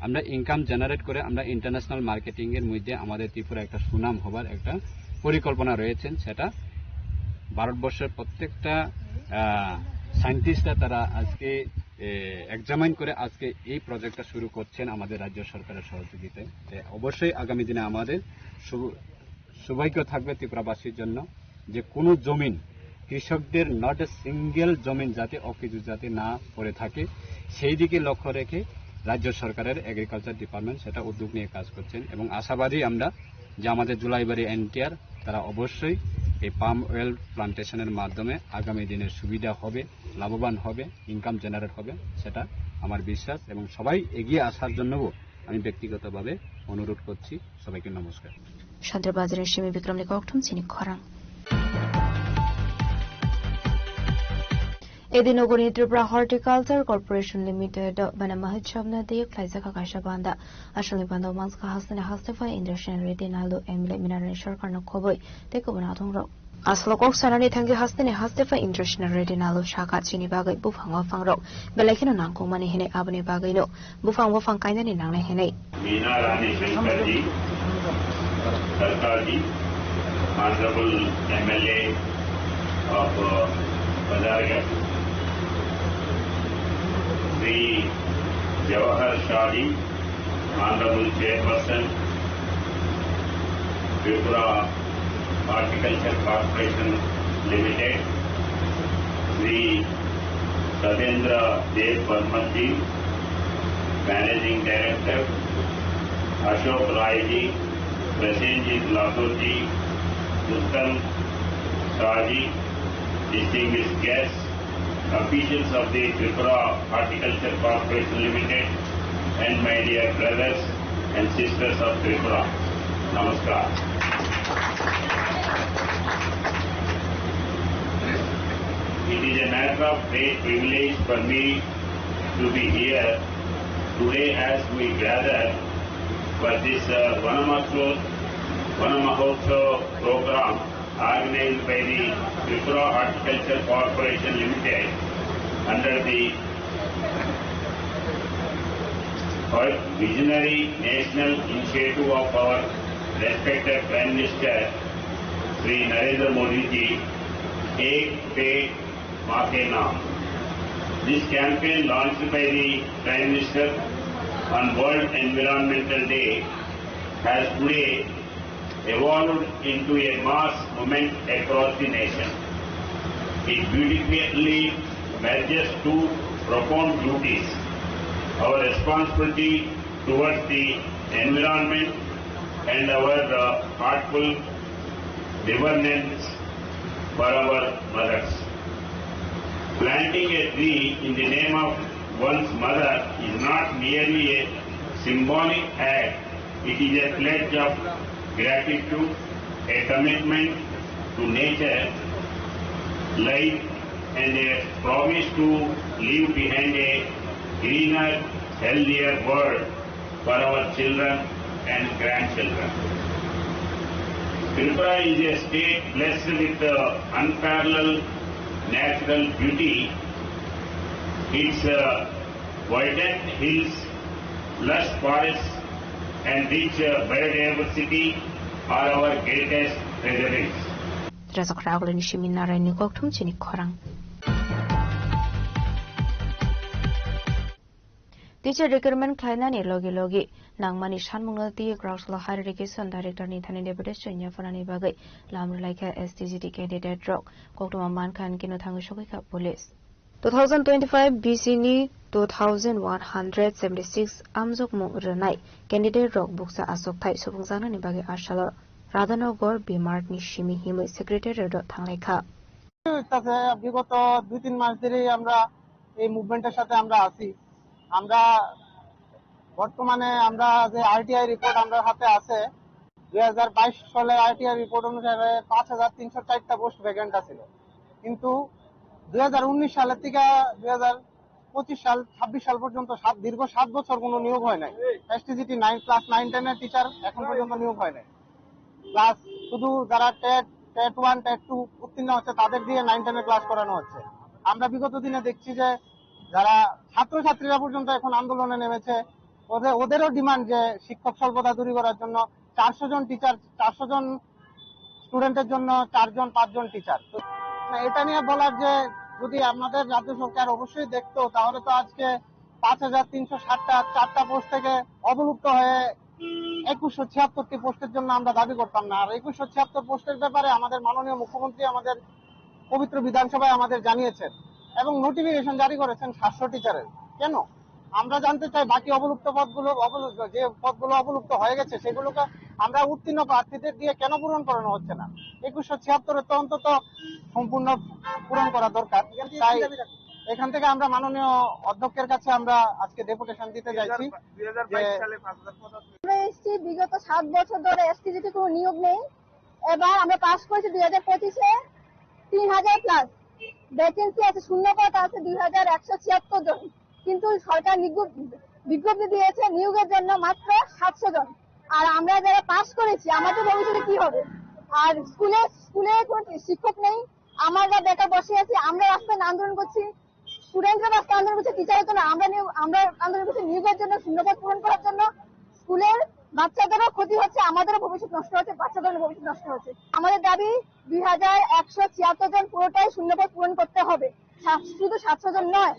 আমরা ইনকাম জেনারেট করে আমরা ইন্টারন্যাশনাল মার্কেটিংয়ের মধ্যে আমাদের ত্রিপুরা একটা সুনাম হবার একটা পরিকল্পনা রয়েছেন। সেটা ভারতবর্ষের প্রত্যেকটা, আহ, সায়েন্টিস্টরা তারা আজকে, এ, এক্সামাইন করে আজকে এই প্রজেক্টটা শুরু করছেন আমাদের রাজ্য সরকারের সহযোগিতায়। তো অবশ্যই আগামী দিনে আমাদের শুভ-, সৌভাগ্য থাকবে ত্রিপুরাবাসীর জন্য যে কোনো জমিন, কৃষকদের not a single জমিন যাতে অকেজো যাতে না পড়ে থাকে, সেই দিকে লক্ষ্য রেখে রাজ্য সরকারের এগ্রিকালচার ডিপার্টমেন্ট সেটা উদ্যোগ নিয়ে কাজ করছেন। এবং আশাবাদী আমরা যে আমাদের জুলাইবাড়ি এনটিআর তারা অবশ্যই এই পাম অয়েল প্লান্টেশনের মাধ্যমে আগামী দিনে সুবিধা হবে, লাভবান হবে, ইনকাম জেনারেট হবে, সেটা আমার বিশ্বাস। এবং সবাই এগিয়ে আসার জন্যও আমি ব্যক্তিগতভাবে অনুরোধ করছি। সবাইকে নমস্কার। Chandra Bazar ni simi Bikram ni kokthum chini khorang. Edinogoni Tripura Horticulture Corporation Limited o bana mahachobna diye khlaijak kaisa banda. Aswlni banda o mansukha hasteni haste phai Indrasen Reddy Nalu M L A Minarani Sarkarno khoboi tei kubun athongrok. Aswk kok sanani thangwi hasteni haste phai Indrasen Reddy Nalu saka chini bagwi buphang waphangrok belai kheno nangkukmani hinwi, aboni bagwino buphang buphang kainani nangnai hinwi. Meena Rani Shankar ji, Sarkar ji, Honorable M L A of, uh, Bazarghat, Shri Jawahar Shah ji, Honorable Chairperson, Tripura Horticulture Corporation Limited, Shri Satendra Dev Barman ji, Managing Director, Ashok Rai ji, Prasenjit Lathur ji, Uttam Shah ji, distinguished guests, officials of the Tripura Horticulture Corporation Limited, and my dear brothers and sisters of Tripura. Namaskar. It is a matter of great privilege for me to be here today as we gather for this, uh, Vanamahotsav, Vanamahotsav program organized by the Tripura Horticulture Corporation Limited under the visionary national initiative of our respected Prime Minister Shri Narendra Modi ji, Ek Ped Maa Ke Naam. This campaign launched by the Prime Minister on World Environmental Day has today evolved into a mass movement across the nation. It beautifully merges two profound duties, our responsibility towards the environment and our, uh, heartful reverence for our mothers. Planting a tree in the name of one's mother is not merely a symbolic act, it is a pledge of gratitude, a commitment to nature, life, and a promise to leave behind a greener, healthier world for our children and grandchildren. Tripura is a state blessed with, uh, unparalleled natural beauty. Its, uh, verdant hills, lush forests, and rich, uh, biodiversity are our greatest treasuries. Rajak Ragulani Simin Naraini kokthum chini khorang. Teacher recruitment khlainani logi logi nangmani sanmungno twi Krauslo Higher Education Director ni thani deputation yapharnani bagwi lam rwlaikha S T G D candidate rok. Koktwma mankha hinkhe no thangwi sogwikha police. Two thousand twenty-five B C ni two thousand one hundred seventy-six amjokmung rwnai candidate rok bukcha achukthai subungjaknani bagwi asalo. Radhanagar B Mart ni simi himwi secretariat o thanglai kha. হইতাছে, বিগত দুই তিন মাস ধরেই আমরা এই মুভমেন্টের সাথে আমরা আছি। আমরা বর্তমানে আমরা যে আরটিআই রিপোর্ট আমরা হাতে আছে, দুই হাজার বাইশ সালের আরটিআই রিপোর্ট অনুসারে পাঁচ হাজার তিনশো চারটা পোস্ট ভ্যাকেন্ট আছিল, কিন্তু দুই হাজার উনিশ সালের থেকে দুই হাজার পঁচিশ সাল, ছাব্বিশ সাল পর্যন্ত সাত, দীর্ঘ সাত বছর কোনো নিয়োগ হয় নাই। এসটিজিটি নাইন, ক্লাস নাইন টেনের টিচার এখন পর্যন্ত নিয়োগ হয় নাই। ক্লাস শুধু যারা TET, TET one, TET two উত্তীর্ণ হচ্ছে, তাদের দিয়ে নাইন টেনের ক্লাস করানো হচ্ছে। আমরা বিগত দিনে দেখছি যে যারা ছাত্রছাত্রীরা পর্যন্ত এখন আন্দোলনে নেমেছে, ওদের, ওদেরও ডিমান্ড যে শিক্ষক স্বল্পতা দূরী করার জন্য চারশো জন টিচার, চারশো জন স্টুডেন্টের জন্য চারজন, পাঁচজন টিচার। তো, না, এটা নিয়ে বলার যে যদি আমাদের রাজ্য সরকার অবশ্যই দেখতো, তাহলে তো আজকে পাঁচ হাজার তিনশো ষাটটা, চারটা পোস্ট থেকে অবলুপ্ত হয়ে একুশশো ছিয়াত্তরটি পোস্টের জন্য আমরা দাবি করতাম না। আর একুশশো ছিয়াত্তর পোস্টের ব্যাপারে আমাদের মাননীয় মুখ্যমন্ত্রী আমাদের পবিত্র বিধানসভায় আমাদের জানিয়েছেন এবং নোটিফিকেশন জারি করেছেন সাতশো টিচারের। কেন? আমরা জানতে চাই বাকি অবলুপ্ত পদগুলো, অবলুপ্ত, যে পদগুলো অবলুপ্ত হয়ে গেছে, সেগুলোকে আমরা উত্তীর্ণ প্রার্থীদের দিয়ে কেন পূরণ করানো হচ্ছে না? একুশশো ছিয়াত্তরের তো অন্তত সম্পূর্ণ পূরণ করা দরকার। তাই এখান থেকে আমরা মাননীয় অধ্যক্ষের কাছে আমরা আজকে ডেপুটেশন দিতে চাইছি। দুই হাজার বাইশ যে সালে পাঁচ হাজার পদ আছে। আমরা এসছি, বিগত সাত বছর ধরে এসটিজিটি কোনো নিয়োগ নেই। এবার আমরা পাস করেছি দুই হাজার পঁচিশে তিন হাজার প্লাস, ভ্যাকেন্সি আছে, শূন্য পদ আছে দুই হাজার একশো ছিয়াত্তর জন, কিন্তু সরকার নিজ্ঞ-, বিজ্ঞপ্তি দিয়েছে নিয়োগের জন্য মাত্র সাতশো জন। আর আমরা যারা পাস করেছি, আমাদের ভবিষ্যতে কি হবে? আর স্কুলে, স্কুলে কোনো শিক্ষক নেই, আমরা বেকার বসে আছি, আমরা রাস্তায় আন্দোলন করছি, স্টুডেন্টরা রাস্তায় আন্দোলন করছে, টিচারের জন্য আমরা নিয়োগ, আমরা আন্দোলন করছি নিয়োগের জন্য, শূন্যপদ পূরণ করার জন্য। স্কুলের বাচ্চাদেরও ক্ষতি হচ্ছে, আমাদেরও ভবিষ্যৎ নষ্ট হচ্ছে, বাচ্চাদেরও ভবিষ্যৎ নষ্ট হচ্ছে। আমাদের দাবি দুই হাজার একশো ছিয়াত্তর জন পুরোটাই শূন্যপদ পূরণ করতে হবে, সাত-, শুধু সাতশো জন নয়।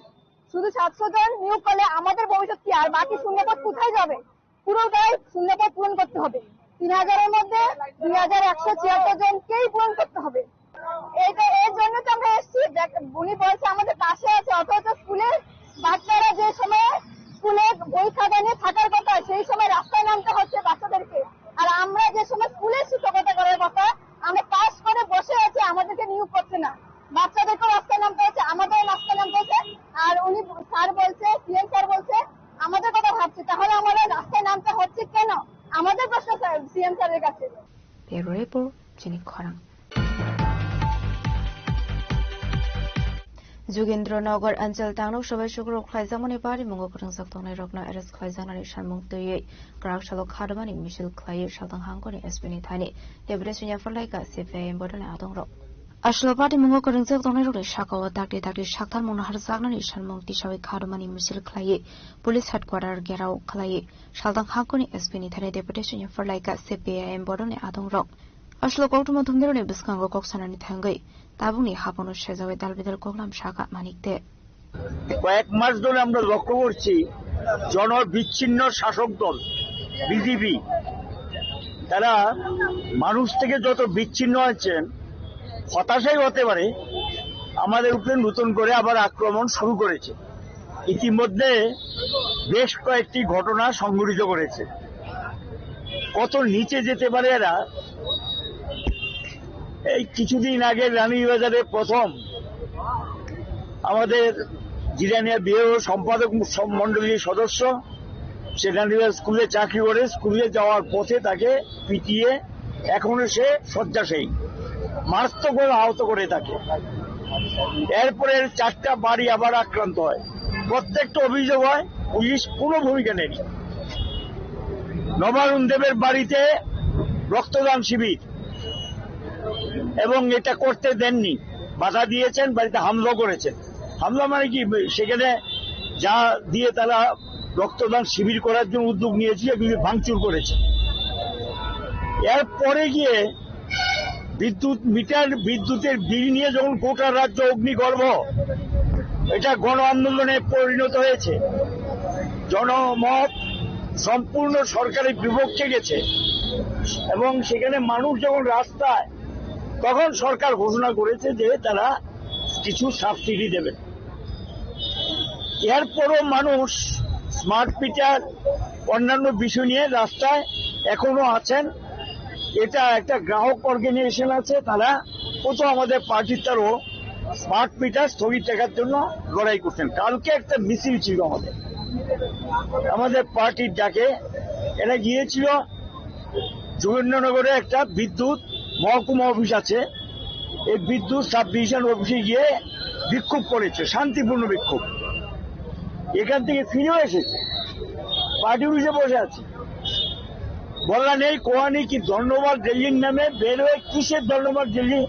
শুধু সাতশো জন নিয়োগ করলে আমাদের ভবিষ্যৎ কি? আর বাকি শূন্যপদ কোথায় যাবে? পুরোটাই শূন্যপদ পূরণ করতে হবে। তিন হাজারের মধ্যে দুই হাজার একশো ছিয়াত্তর জনকেই পূরণ করতে হবে। এইটা, এর জন্য তো আমরা এসেছি। দেখ, উনি বলছে আমাদের পাশে আছে, অথচ স্কুলে বাচ্চারা যে সময় স্কুলে বই খাতা নিয়ে থাকার কথা, সেই সময় রাস্তায় নামতে হচ্ছে বাচ্চাদেরকে। আর আমরা যে সময় স্কুলে শিক্ষকতা করার কথা, আমরা পাস করে বসে আছি, আমাদেরকে নিয়োগ করছে না। বাচ্চাদেরকেও রাস্তায় নামতে হচ্ছে, আমাদেরও রাস্তায় নামতে হচ্ছে। আর উনি, স্যার বলছে, সিএম স্যার বলছে, আমাদের কথা ভাবছে, তাহলে আমাদের রাস্তায় নামতে হচ্ছে কেন? আমাদের প্রশ্ন স্যার, সিএম স্যারের কাছে। Bureau Report, Chini Khorang. Jogendra Nagar Anchal Tanglok Sabai Sukrok khlaijakmani parimungo kwrwngjak tongnairokno arrest khlaijaknani samung twiwi kwrak salo khadumani misil khlaiwi Salthang Hangkoni S P ni thani deputation yapharlaikha C P I M bodolni adongrok. Aswlwi parimungo kwrwngjak tongnairokni sakao dakti dakti sakthar mungno harjaknani samung tisawi khadumani misil khlaiwi police headquarter gherao khlaiwi Salthang Hangkoni S P ni thani deputation yapharlaikha C P I M bodolni adongrok. Aswlwi koktwma thumdirokni bwskango kok sanani thangwi tabukni haphano sejawi dalbidal koklam sakha Manik de. কয়েক মাস ধরে আমরা লক্ষ্য করছি, জনবিচ্ছিন্ন শাসক দল বিজেপি, তারা মানুষ থেকে যত বিচ্ছিন্ন হচ্ছেন, হতাশাই হতে পারে, আমাদের উপরে নতুন করে আবার আক্রমণ শুরু করেছে। ইতিমধ্যে বেশ কয়েকটি ঘটনা সংঘটিত করেছে। কত নিচে যেতে পারে এরা। এই কিছুদিন আগে রানীবাজারে প্রথম আমাদের জিরানিয়া বিএও সম্পাদক ম-, মণ্ডলীর সদস্য, সে রানীবাজার স্কুলে চাকরি করে, স্কুলে যাওয়ার পথে তাকে পিটিয়ে এখনো সে শয্যাশায়ী, মারাত্মকভাবে আহত করে তাকে। এরপরে চারটা বাড়ি আবার আক্রান্ত হয়, প্রত্যেকটা অভিযোগ হয়, পুলিশ কোনো ভূমিকা নেয়নি। নবারুণ দেবের বাড়িতে রক্তদান শিবির, এবং এটা করতে দেননি, বাধা দিয়েছেন, বাড়িতে হামলা করেছেন। হামলা মানে কি? সেখানে যা দিয়ে তারা রক্তদান শিবির করার জন্য উদ্যোগ নিয়েছে, এগুলি ভাঙচুর করেছে। এরপরে গিয়ে বিদ্যুৎ মিটার, বিদ্যুতের বিল নিয়ে যখন গোটা রাজ্য অগ্নিগর্ভ, এটা গণ আন্দোলনে পরিণত হয়েছে। জনমত সম্পূর্ণ সরকারের বিপক্ষে গেছে এবং সেখানে মানুষ যখন রাস্তায়, তখন সরকার ঘোষণা করেছে যে তারা কিছু সাবসিডি দেবেন। এরপরও মানুষ স্মার্ট মিটার, অন্যান্য বিষয় নিয়ে রাস্তায় এখনো আছেন। এটা একটা গ্রাহক অর্গানাইজেশন আছে, তারা প্রথম আমাদের পার্টির তারও স্মার্ট মিটার স্থগিত রাখার জন্য লড়াই করছেন। কালকে একটা মিছিল ছিল আমাদের, আমাদের পার্টির ডাকে এরা গিয়েছিল যোগেন্দ্রনগরে একটা বিদ্যুৎ মহকুমা অফিস আছে, এই বিদ্যুৎ সাব ডিভিশন অফিসে গিয়ে বিক্ষোভ করেছে, শান্তিপূর্ণ বিক্ষোভ। এখান থেকে ফিরেও এসেছে, পার্টি অফিসে বসে আছে। বলা নেই, কোয়া নেই, কি ধন্যবাদ দিল্লির নামে বের হয়ে কিসের ধন্যবাদ দিল্লি?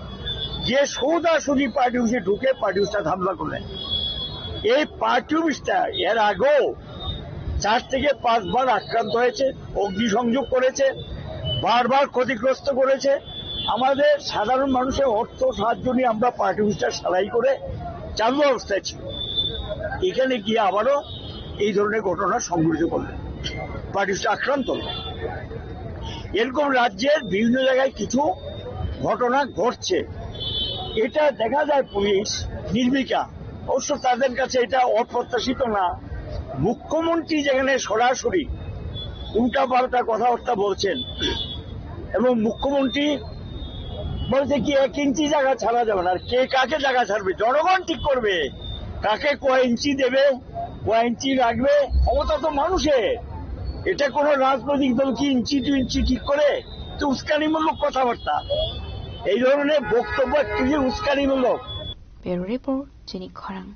যে সোজাসুজি পার্টি অফিসে ঢুকে পার্টি অফিসটা ধান্দা করলেন। এই পার্টি অফিসটা এর আগেও চার থেকে পাঁচবার আক্রান্ত হয়েছে, অগ্নিসংযোগ করেছে, বারবার ক্ষতিগ্রস্ত করেছে। আমাদের সাধারণ মানুষের অর্থ সাহায্য নিয়ে আমরা পার্টি অফিসটা সেলাই করে চালু অবস্থায় ছিল, এখানে গিয়ে আবারও এই ধরনের ঘটনা সংঘটিত করলেন, পার্টি অফিসটা আক্রান্ত হল। এরকম রাজ্যের বিভিন্ন জায়গায় কিছু ঘটনা ঘটছে। এটা দেখা যায় পুলিশ নির্বিকার। অবশ্য তাদের কাছে এটা অপ্রত্যাশিত না। মুখ্যমন্ত্রী যেখানে সরাসরি উল্টাপাল্টা কথাবার্তা বলছেন এবং মুখ্যমন্ত্রী বলছে কি এক ইঞ্চি জায়গা ছাড়া যাবে না, আর কে কাকে জায়গা ছাড়বে? জনগণ ঠিক করবে কাকে কয় ইঞ্চি দেবে, কয় ইঞ্চি রাখবে। ক্ষমতা তো মানুষের। এটা কোনো রাজনৈতিক দল কি ইঞ্চি টু ইঞ্চি ঠিক করে? তো উস্কানিমূলক কথাবার্তা, এই ধরনের বক্তব্য একটি উস্কানিমূলক। Bureau Report, Chini Khorang.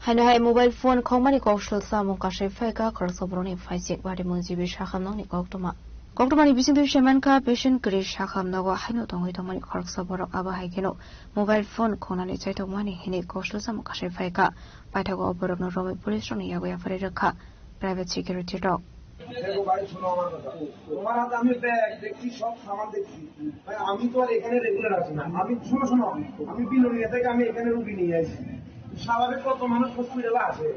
Haino hai mobile phone khokmani kok sal samung kasai phaikha khoroksa borokni phaisik bari munjibi sakham nokni koktwma. Koktwmani bisingtwi saimankha patient kwrwi sakham nogo haino tongwi tongmani khoroksa borok abo hai kheno mobile phone khonani chaitokmani hinwi kok sal samung kasai phaikha. Paithago o borokno romwi police rokni yago yapharwi rwkha private security rok. দেখো ভাই, শোনো আমার কথা। তোমার হাতে আমি ব্যাগ দেখছি, সব সামান দেখছি। ভাই, আমি তো আর এখানে রেগুলার আছি না। আমি, শোনো, শোনো, আমি বিলোনিয়া থেকে আমি এখানে রুগী নিয়ে আসি। স্বাভাবিক কত মানুষ হসপিটালে আসে।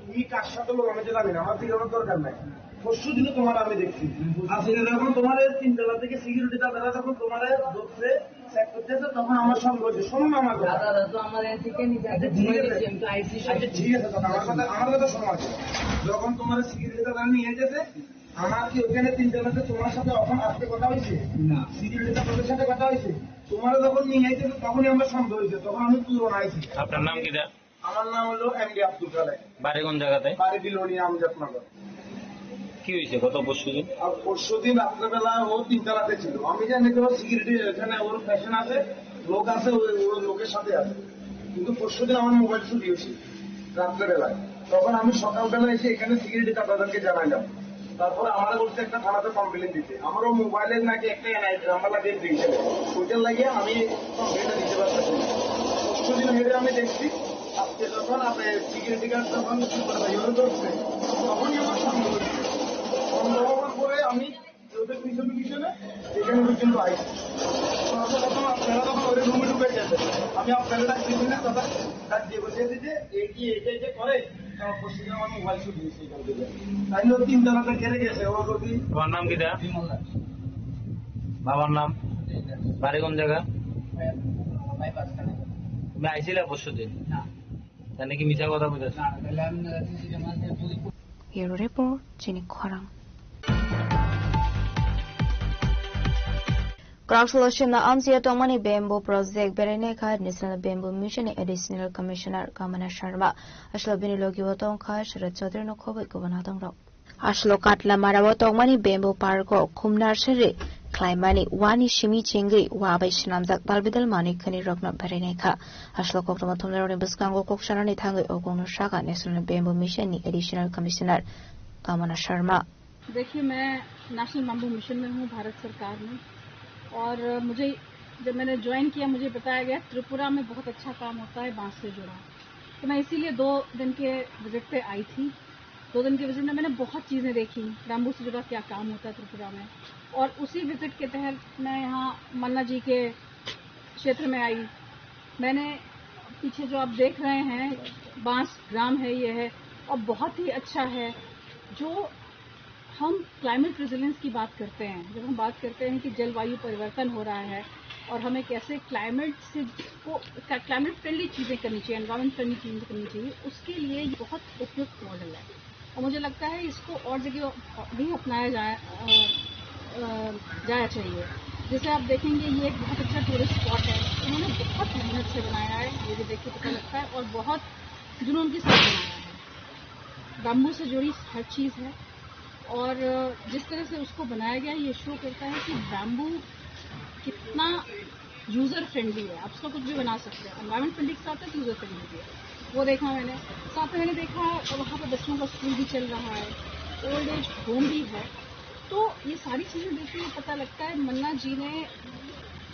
তুমি কার সাথে লোক আমি তো জানি না, আমার বিরোধের দরকার নাই। পরশু দিনও তোমার আমি দেখছি। আজকে যখন তোমার এই তিনতলা থেকে সিকিউরিটি দাদারা যখন তোমার ধরছে, চেক করতেছে, তখন আমার সন্দেহ হয়েছে। শোনো না আমার কথা। দাদা, দাদা, তো আমার এদিকে নিচে আচ্ছা, ঠিক আছে। আমি তো আইসি আচ্ছা, ঠিক আছে, দাদা, আমার কথা, আমার কথা শোনো আগে। যখন তোমার সিকিউরিটি দাদা নিয়ে গেছে, আমার কি ওখানে তিনজনের সাথে তোমার সাথে এখন আজকে কথা হয়েছে? না। সিকিউরিটি দাদাদের সাথে কথা হয়েছে? তোমার যখন নিয়ে আইতেছে, তখনই আমার সন্দেহ হয়েছে, তখন আমি তুলনা আইছি। আপনার নাম কিতা? আমার নাম হলো এমডি আব্দুল খালেক। বাড়ি কোন জায়গাতে? বাড়ি বিলোনিয়া আমজাদনগর। কি হয়েছে গত পরশু দিন? আর পরশু দিন রাত্রেবেলা ও তিনটা রাতে ছিল। আমি জানি তো সিকিউরিটি এখানে ওর ফ্যাশন আছে, লোক আছে, ওই, ওই লোকের সাথে আছে। কিন্তু পরশু দিন আমার মোবাইল চুরি হয়েছে রাত্রেবেলায়। তখন আমি সকালবেলা এসে এখানে সিকিউরিটি গার্ডদেরকে জানাইলাম। তারপরে আমার বলছে একটা থানাতে কমপ্লেন দিতে। আমারও মোবাইলের নাকি একটা এনআইডি নাম্বার লাগে, ওইটা লাগে আমি কমপ্লেনটা দিতে পারতেছি না। পরশু দিন হেরে আমি দেখছি, আজকে যখন আপনি সিকিউরিটি গার্ড যখন সুপারভাইজার ধরছে, তখনই আমার সন্দেহ হচ্ছে। সন্দেহ হওয়ার পরে আমি ওদের পিছনে পিছনে এখানে পর্যন্ত আইছি। সর্বপ্রথম আপনারা যখন ওই রুমে ঢুকে গেছেন, আমি আপনারা ডাক দিয়েছি না, তাদের ডাক দিয়ে বসিয়ে দিতে, এই কি এটা এটা করে, আমার পশ্চিমে আমার মোবাইল চুরি হয়েছে এখান থেকে। তাই জন্য তিন জনকে ঘিরে গেছে, ও যদি তোমার নাম কিতা? বাবার নাম? বাড়ি কোন জায়গা? তুমি আইছিলা পরশু দিন? না। তাহলে কি মিছা কথা বলেছ? না, তাহলে আমি না, যদি আমার যে যদি Bureau Report, Chini Khorang. Kwrak salo sema amchia tongmani Bamboo Project berainai kha National Bamboo Mission ni Additional Commissioner Kamana Sharma. Aslo bini logi o tong kha Sharat Chaudhary no khoboi kubun hatongrok. Aslo Katla Mara o tongmani Bamboo Park o khum nursery khlaimani wani simi chengwi wa bai swnamjak dalbidal manwi khani rokno berainai kha. Aslo koktwma thumnairokni bwskango kok sanani thangwi o kokno sakha National Bamboo Mission ni Additional Commissioner Kamana Sharma. देखिए, मैं national bamboo mission में हूँ, भारत सरकार में। और मुझे, जब मैंने ज्वाइन किया, मुझे बताया गया त्रिपुरा में बहुत अच्छा काम होता है बांस से जुड़ा। तो मैं इसीलिए दो दिन के विजिट पे आई थी। दो दिन के विजिट में मैंने बहुत चीज़ें देखी, बैम्बू से जुड़ा क्या काम होता है त्रिपुरा में। और उसी विजिट के तहत मैं यहाँ मन्ना जी के क्षेत्र में आई। मैंने पीछे जो आप देख रहे हैं, बांस ग्राम है, ये है, और बहुत ही अच्छा है। जो हम क्लाइमेट रेजिलियंस की बात करते हैं, जब हम बात करते हैं कि जलवायु परिवर्तन हो रहा है और हमें कैसे क्लाइमेट से को, क्लाइमेट फ्रेंडली चीज़ें करनी चाहिए, एनवायरनमेंट फ्रेंडली चीज़ें करनी चाहिए, उसके लिए ये बहुत उपयुक्त मॉडल है। और मुझे लगता है इसको और जगह भी अपनाया जाए, अ, अ, जाना चाहिए। जैसे आप देखेंगे, ये एक बहुत अच्छा टूरिस्ट स्पॉट है, इन्होंने बहुत मेहनत से बनाया है, ये भी देख के पता लगता है, और बहुत जुनून के साथ बनाया है। बैम्बू से जुड़ी हर चीज़ है, और जिस तरह से उसको बनाया गया है, ये शो करता है कि बैम्बू कितना यूजर फ्रेंडली है। आप उसका कुछ भी बना सकते हैं, एनवायरमेंट फ्रेंडली के साथ साथ यूजर फ्रेंडली भी है। वो देखा मैंने। साथ में मैंने देखा, वहाँ पे बच्चों का स्कूल भी चल रहा है, ओल्ड एज होम भी है। तो ये सारी चीज़ें देख के ये पता लगता है, मन्ना जी ने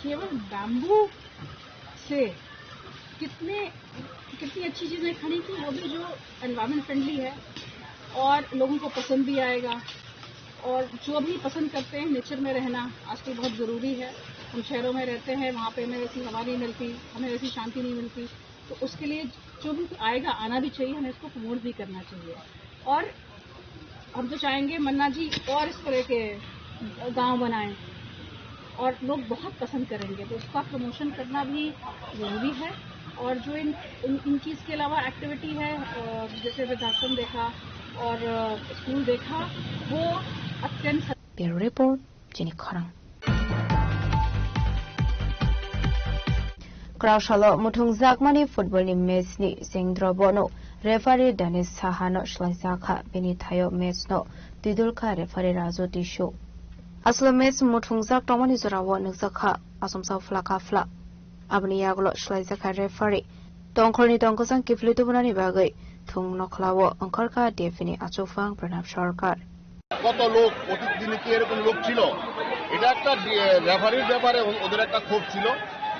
केवल बैम्बू से कितने, कितनी अच्छी चीज़ें खड़ी की, वो भी जो एनवायरमेंट फ्रेंडली है और लोगों को पसंद भी आएगा। और जो भी पसंद करते हैं नेचर में रहना, आजकल बहुत ज़रूरी है। हम शहरों में रहते हैं, वहाँ पे हमें वैसी हवा नहीं मिलती, हमें वैसी शांति नहीं मिलती। तो उसके लिए जो भी आएगा, आना भी चाहिए, हमें इसको प्रमोट भी करना चाहिए। और हम तो चाहेंगे मन्ना जी और इस तरह के गांव बनाएं और लोग बहुत पसंद करेंगे, तो उसका प्रमोशन करना भी ज़रूरी है। और जो इन, इन, इन चीज़ के अलावा एक्टिविटी है, अ, जैसे वृद्धाश्रम देखा और, अ, स्कूल देखा, वो अत्यंत Bureau Report, Chini Khorang. Krausalo muthungjakmani football ni match ni sengdrobo no referee Danis Saha no swlaijakha, bini thaio match no twidulkha referee Raju Tisu. Aslo match muthungjak tongmani jorao nukjakha, asomsa phlakha phla. Aboni yagulo swlaijakha referee. Tongkhorni tongkosang kiphilwi tubunani bagwi thung nokhlao wngkharkha D F ni achukphang Pranab Sarkar. কত লোক, অতীত দিনে কি এরকম লোক ছিল? এটা একটা ডি-, রেফারির ব্যাপারে ও-, ওদের একটা ক্ষোভ ছিল।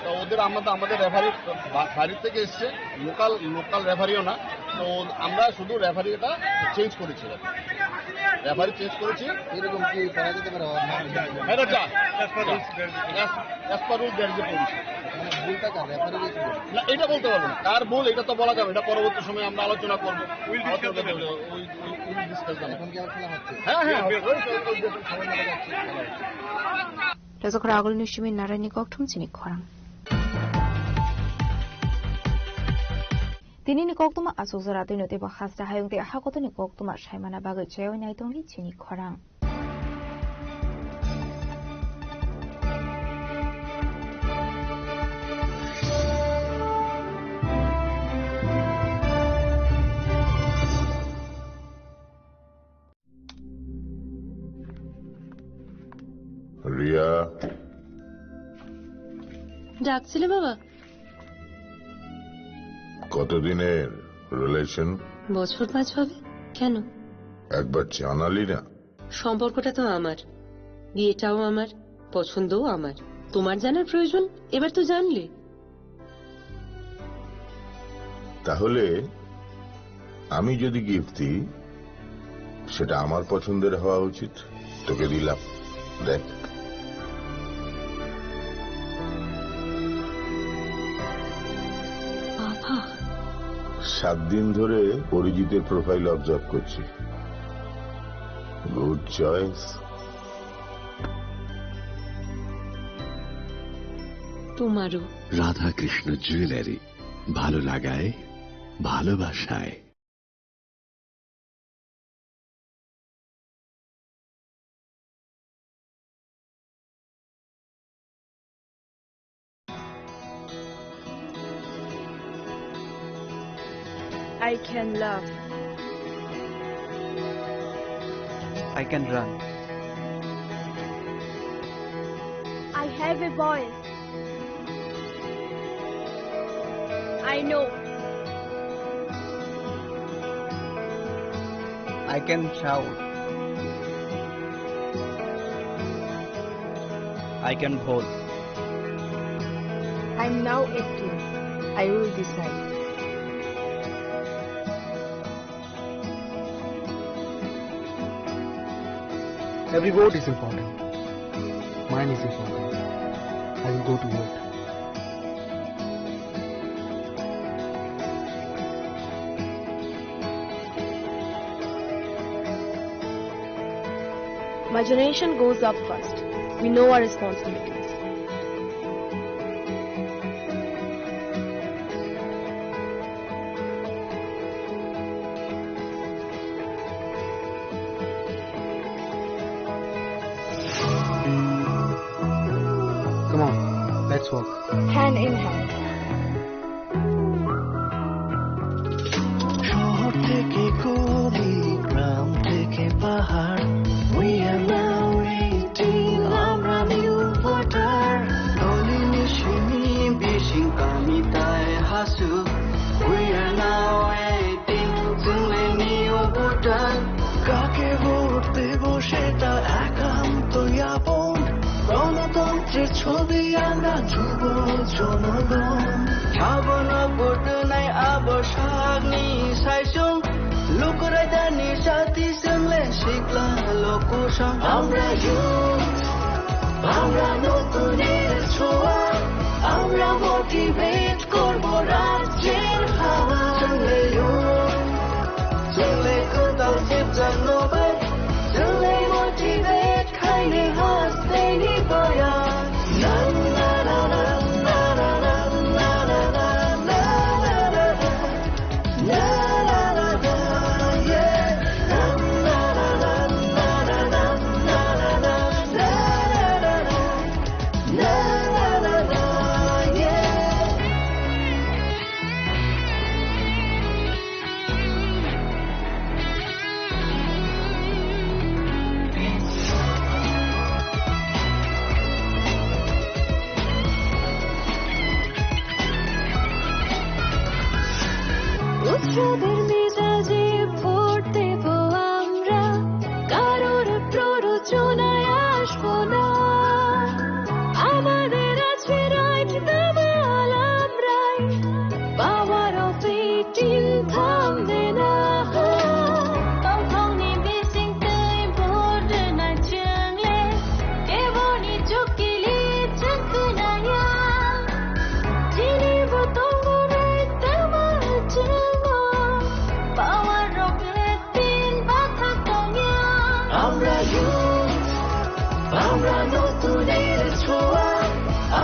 তো ওদের, আমরা তো আমাদের রেফারি বা-, বাইরে থেকে এসছে, লোকাল, লোকাল রেফারিও না। তো আমরা শুধু রেফারি এটা চেঞ্জ করেছি, রেফারি চেঞ্জ করেছি। এরকম কি করা যেতে পারে? এটা যা, as per rules, there is a position. মানে ভুলটা কার? রেফারির কি ভুল? না, এটা বলতে পারবো না। কার ভুল, এটা তো বলা যাবে, এটা পরবর্তী সময়ে আমরা আলোচনা করবো। We'll discuss about it. We'll, we'll, we'll discuss about it. এখন কি আবার খেলা হচ্ছে? হ্যাঁ, হ্যাঁ, হবে। ওই, ওই, ওই, ওই, সবাই মিলে যাচ্ছে, খেলা হচ্ছে। Rajak Ragul ni simi narai ni kokthum chini khorang. Tini ni koktuma asuk jora twi no teibo hasra hayung tei hakotoni koktuma saimana bagwi chayoi nai tongdi chini khorang. Riya. ডাকছিলে বাবা? কতদিনের রিলেশন? বছর পাঁচ হবে। কেন? একবার জানালি না। সম্পর্কটা তো আমার, বিয়েটাও আমার, পছন্দও আমার। তোমার জানার প্রয়োজন, এবার তো জানলে। তাহলে আমি যদি গিফট দিই, সেটা আমার পছন্দের হওয়া উচিত। তোকে দিলাম, দেখ। বাবা। সাত দিন ধরে অরিজিতের প্রোফাইল অবজার্ভ করছি। Good choice. তোমারও। রাধাকৃষ্ণ জুয়েলারি, ভালো লাগায়, ভালোবাসায়। I can laugh. I can run. I have a voice. I know. I can shout. I can bowl. I'm now eighteen. I will decide. Every vote is important. Mine is important. I will go to vote. My generation goes up first. We know our responsibilities. Hand in hand. শহর থেকে গলি, গ্রাম থেকে পাহাড়, we are now eighteen, আমরা new voter. Doli ni simi bising kami tai hasu, we are now eighteen, chwng le new voter. কাকে ভোট দেব সেটা একান্ত আপন। গণতন্ত্রের ছবি আমরা যুব জনগণ। Sabona vote nai abo sakni saisung. Lukurai dani sati swngle sikla lokusong. Amra youth, amra notunir choa, amra motivate korbo rajyer hawa. Swngle youth, swngle kwtal sipjak nobai, swngle motivate khaini hasteni boya. উৎসবের মেজাজে ভোট দেব আমরা, কারোর প্ররোচনায় আসবো না। আমাদের আছে right, দামাল আমরাই, power of eighteen থামবে না। Tongthokni bising twi vote rwna chwngle, keboni chukili chwngkwnaya. Chini bo tongo right, damal chwngo, power rok le tin bathak tongya. Amra youth, amra notunir choa,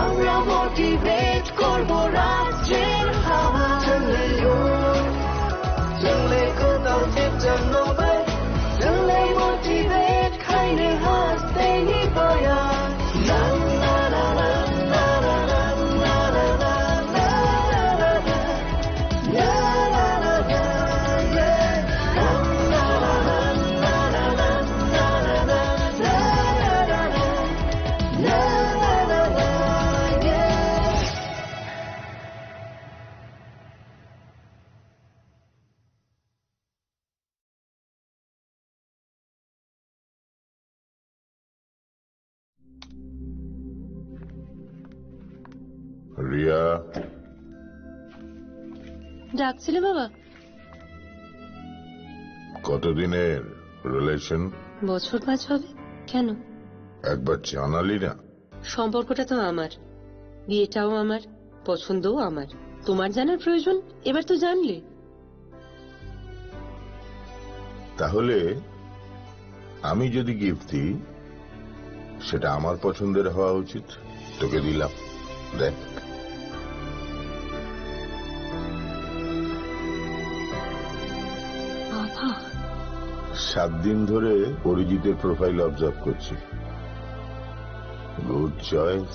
amra motivate korbo rajyer hawa. Chwngle youth, chwngle kwtal sipjak nobai, chwngle motivate khaini hasteni boya. Riya. ডাকছিলে বাবা? কতদিনের রিলেশন? বছর পাঁচ হবে। কেন? একবার জানালি না। সম্পর্কটা তো আমার, বিয়েটাও আমার, পছন্দও আমার। তোমার জানার প্রয়োজন, এবার তো জানলে। তাহলে আমি যদি গিফট দিই, সেটা আমার পছন্দের হওয়া উচিত। তোকে দিলাম, দেখ। বাবা। সাত দিন ধরে অরিজিতের প্রোফাইল অবজার্ভ করছি। Good choice.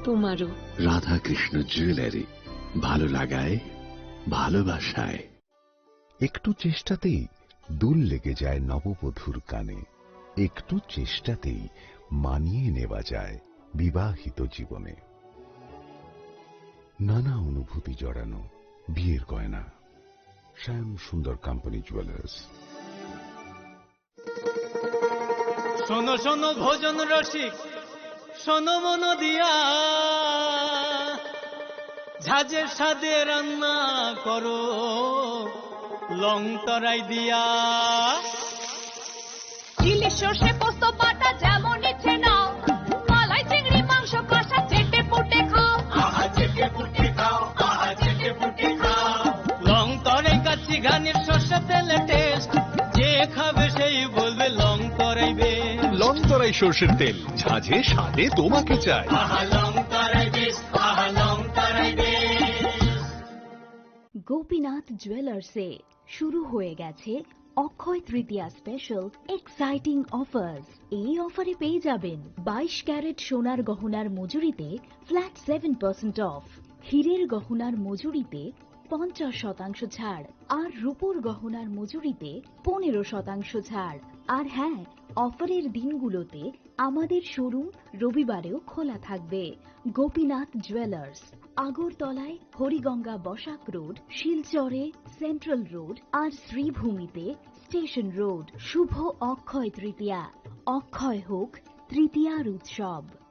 তোমারও। রাধাকৃষ্ণ জুয়েলারি, ভালো লাগায়, ভালোবাসায়। একটু চেষ্টাতেই দুল লেগে যায় নববধূর কানে, একটু চেষ্টাতেই মানিয়ে নেওয়া যায় বিবাহিত জীবনে। নানা অনুভূতি জড়ানো বিয়ের গয়না। শ্যাম সুন্দর কোম্পানি জুয়েলার্স। শোনো শোনো ভোজন রসিক, শোনো মন দিয়া, ঝাঁঝের স্বাদে রান্না করো লং তরাই দিয়া। ইলিশ সর্ষে পোস্ত বাটা যেমন ইচ্ছে নাও, মালাই চিংড়ি মাংস কষা চেটে পুটে খাও। আহা, চেটে পুটে খাও, আহা, চেটে পুটে খাও। লং তরাই কাচ্চি ঘানির সর্ষে তেলে টেস্ট, যে খাবে সেই বলবে লং তরাই বেশ। লং তরাই সর্ষের তেল, ঝাঁঝে স্বাদে তোমাকে চাই। আহা, লং তরাই বেশ, আহা, লং তরাই বেশ। গোপীনাথ জুয়েলার্সে শুরু হয়ে গেছে অক্ষয় তৃতীয়া স্পেশাল এক্সাইটিং অফার্স। এই অফারে পেয়ে যাবেন বাইশ ক্যারেট সোনার গহনার মজুরিতে ফ্ল্যাট সেভেন পার্সেন্ট অফ, হীরের গহনার মজুরিতে পঞ্চাশ শতাংশ ছাড়, আর রূপোর গহনার মজুরিতে পনেরো শতাংশ ছাড়। আর হ্যাঁ, অফারের দিনগুলোতে আমাদের শোরুম রবিবারেও খোলা থাকবে। গোপীনাথ জুয়েলার্স, আগরতলায় হরিগঙ্গা বসাক রোড, শিলচরে সেন্ট্রাল রোড, আর শ্রীভূমিতে স্টেশন রোড। শুভ অক্ষয় তৃতীয়া, অক্ষয় হোক তৃতীয়ার উৎসব।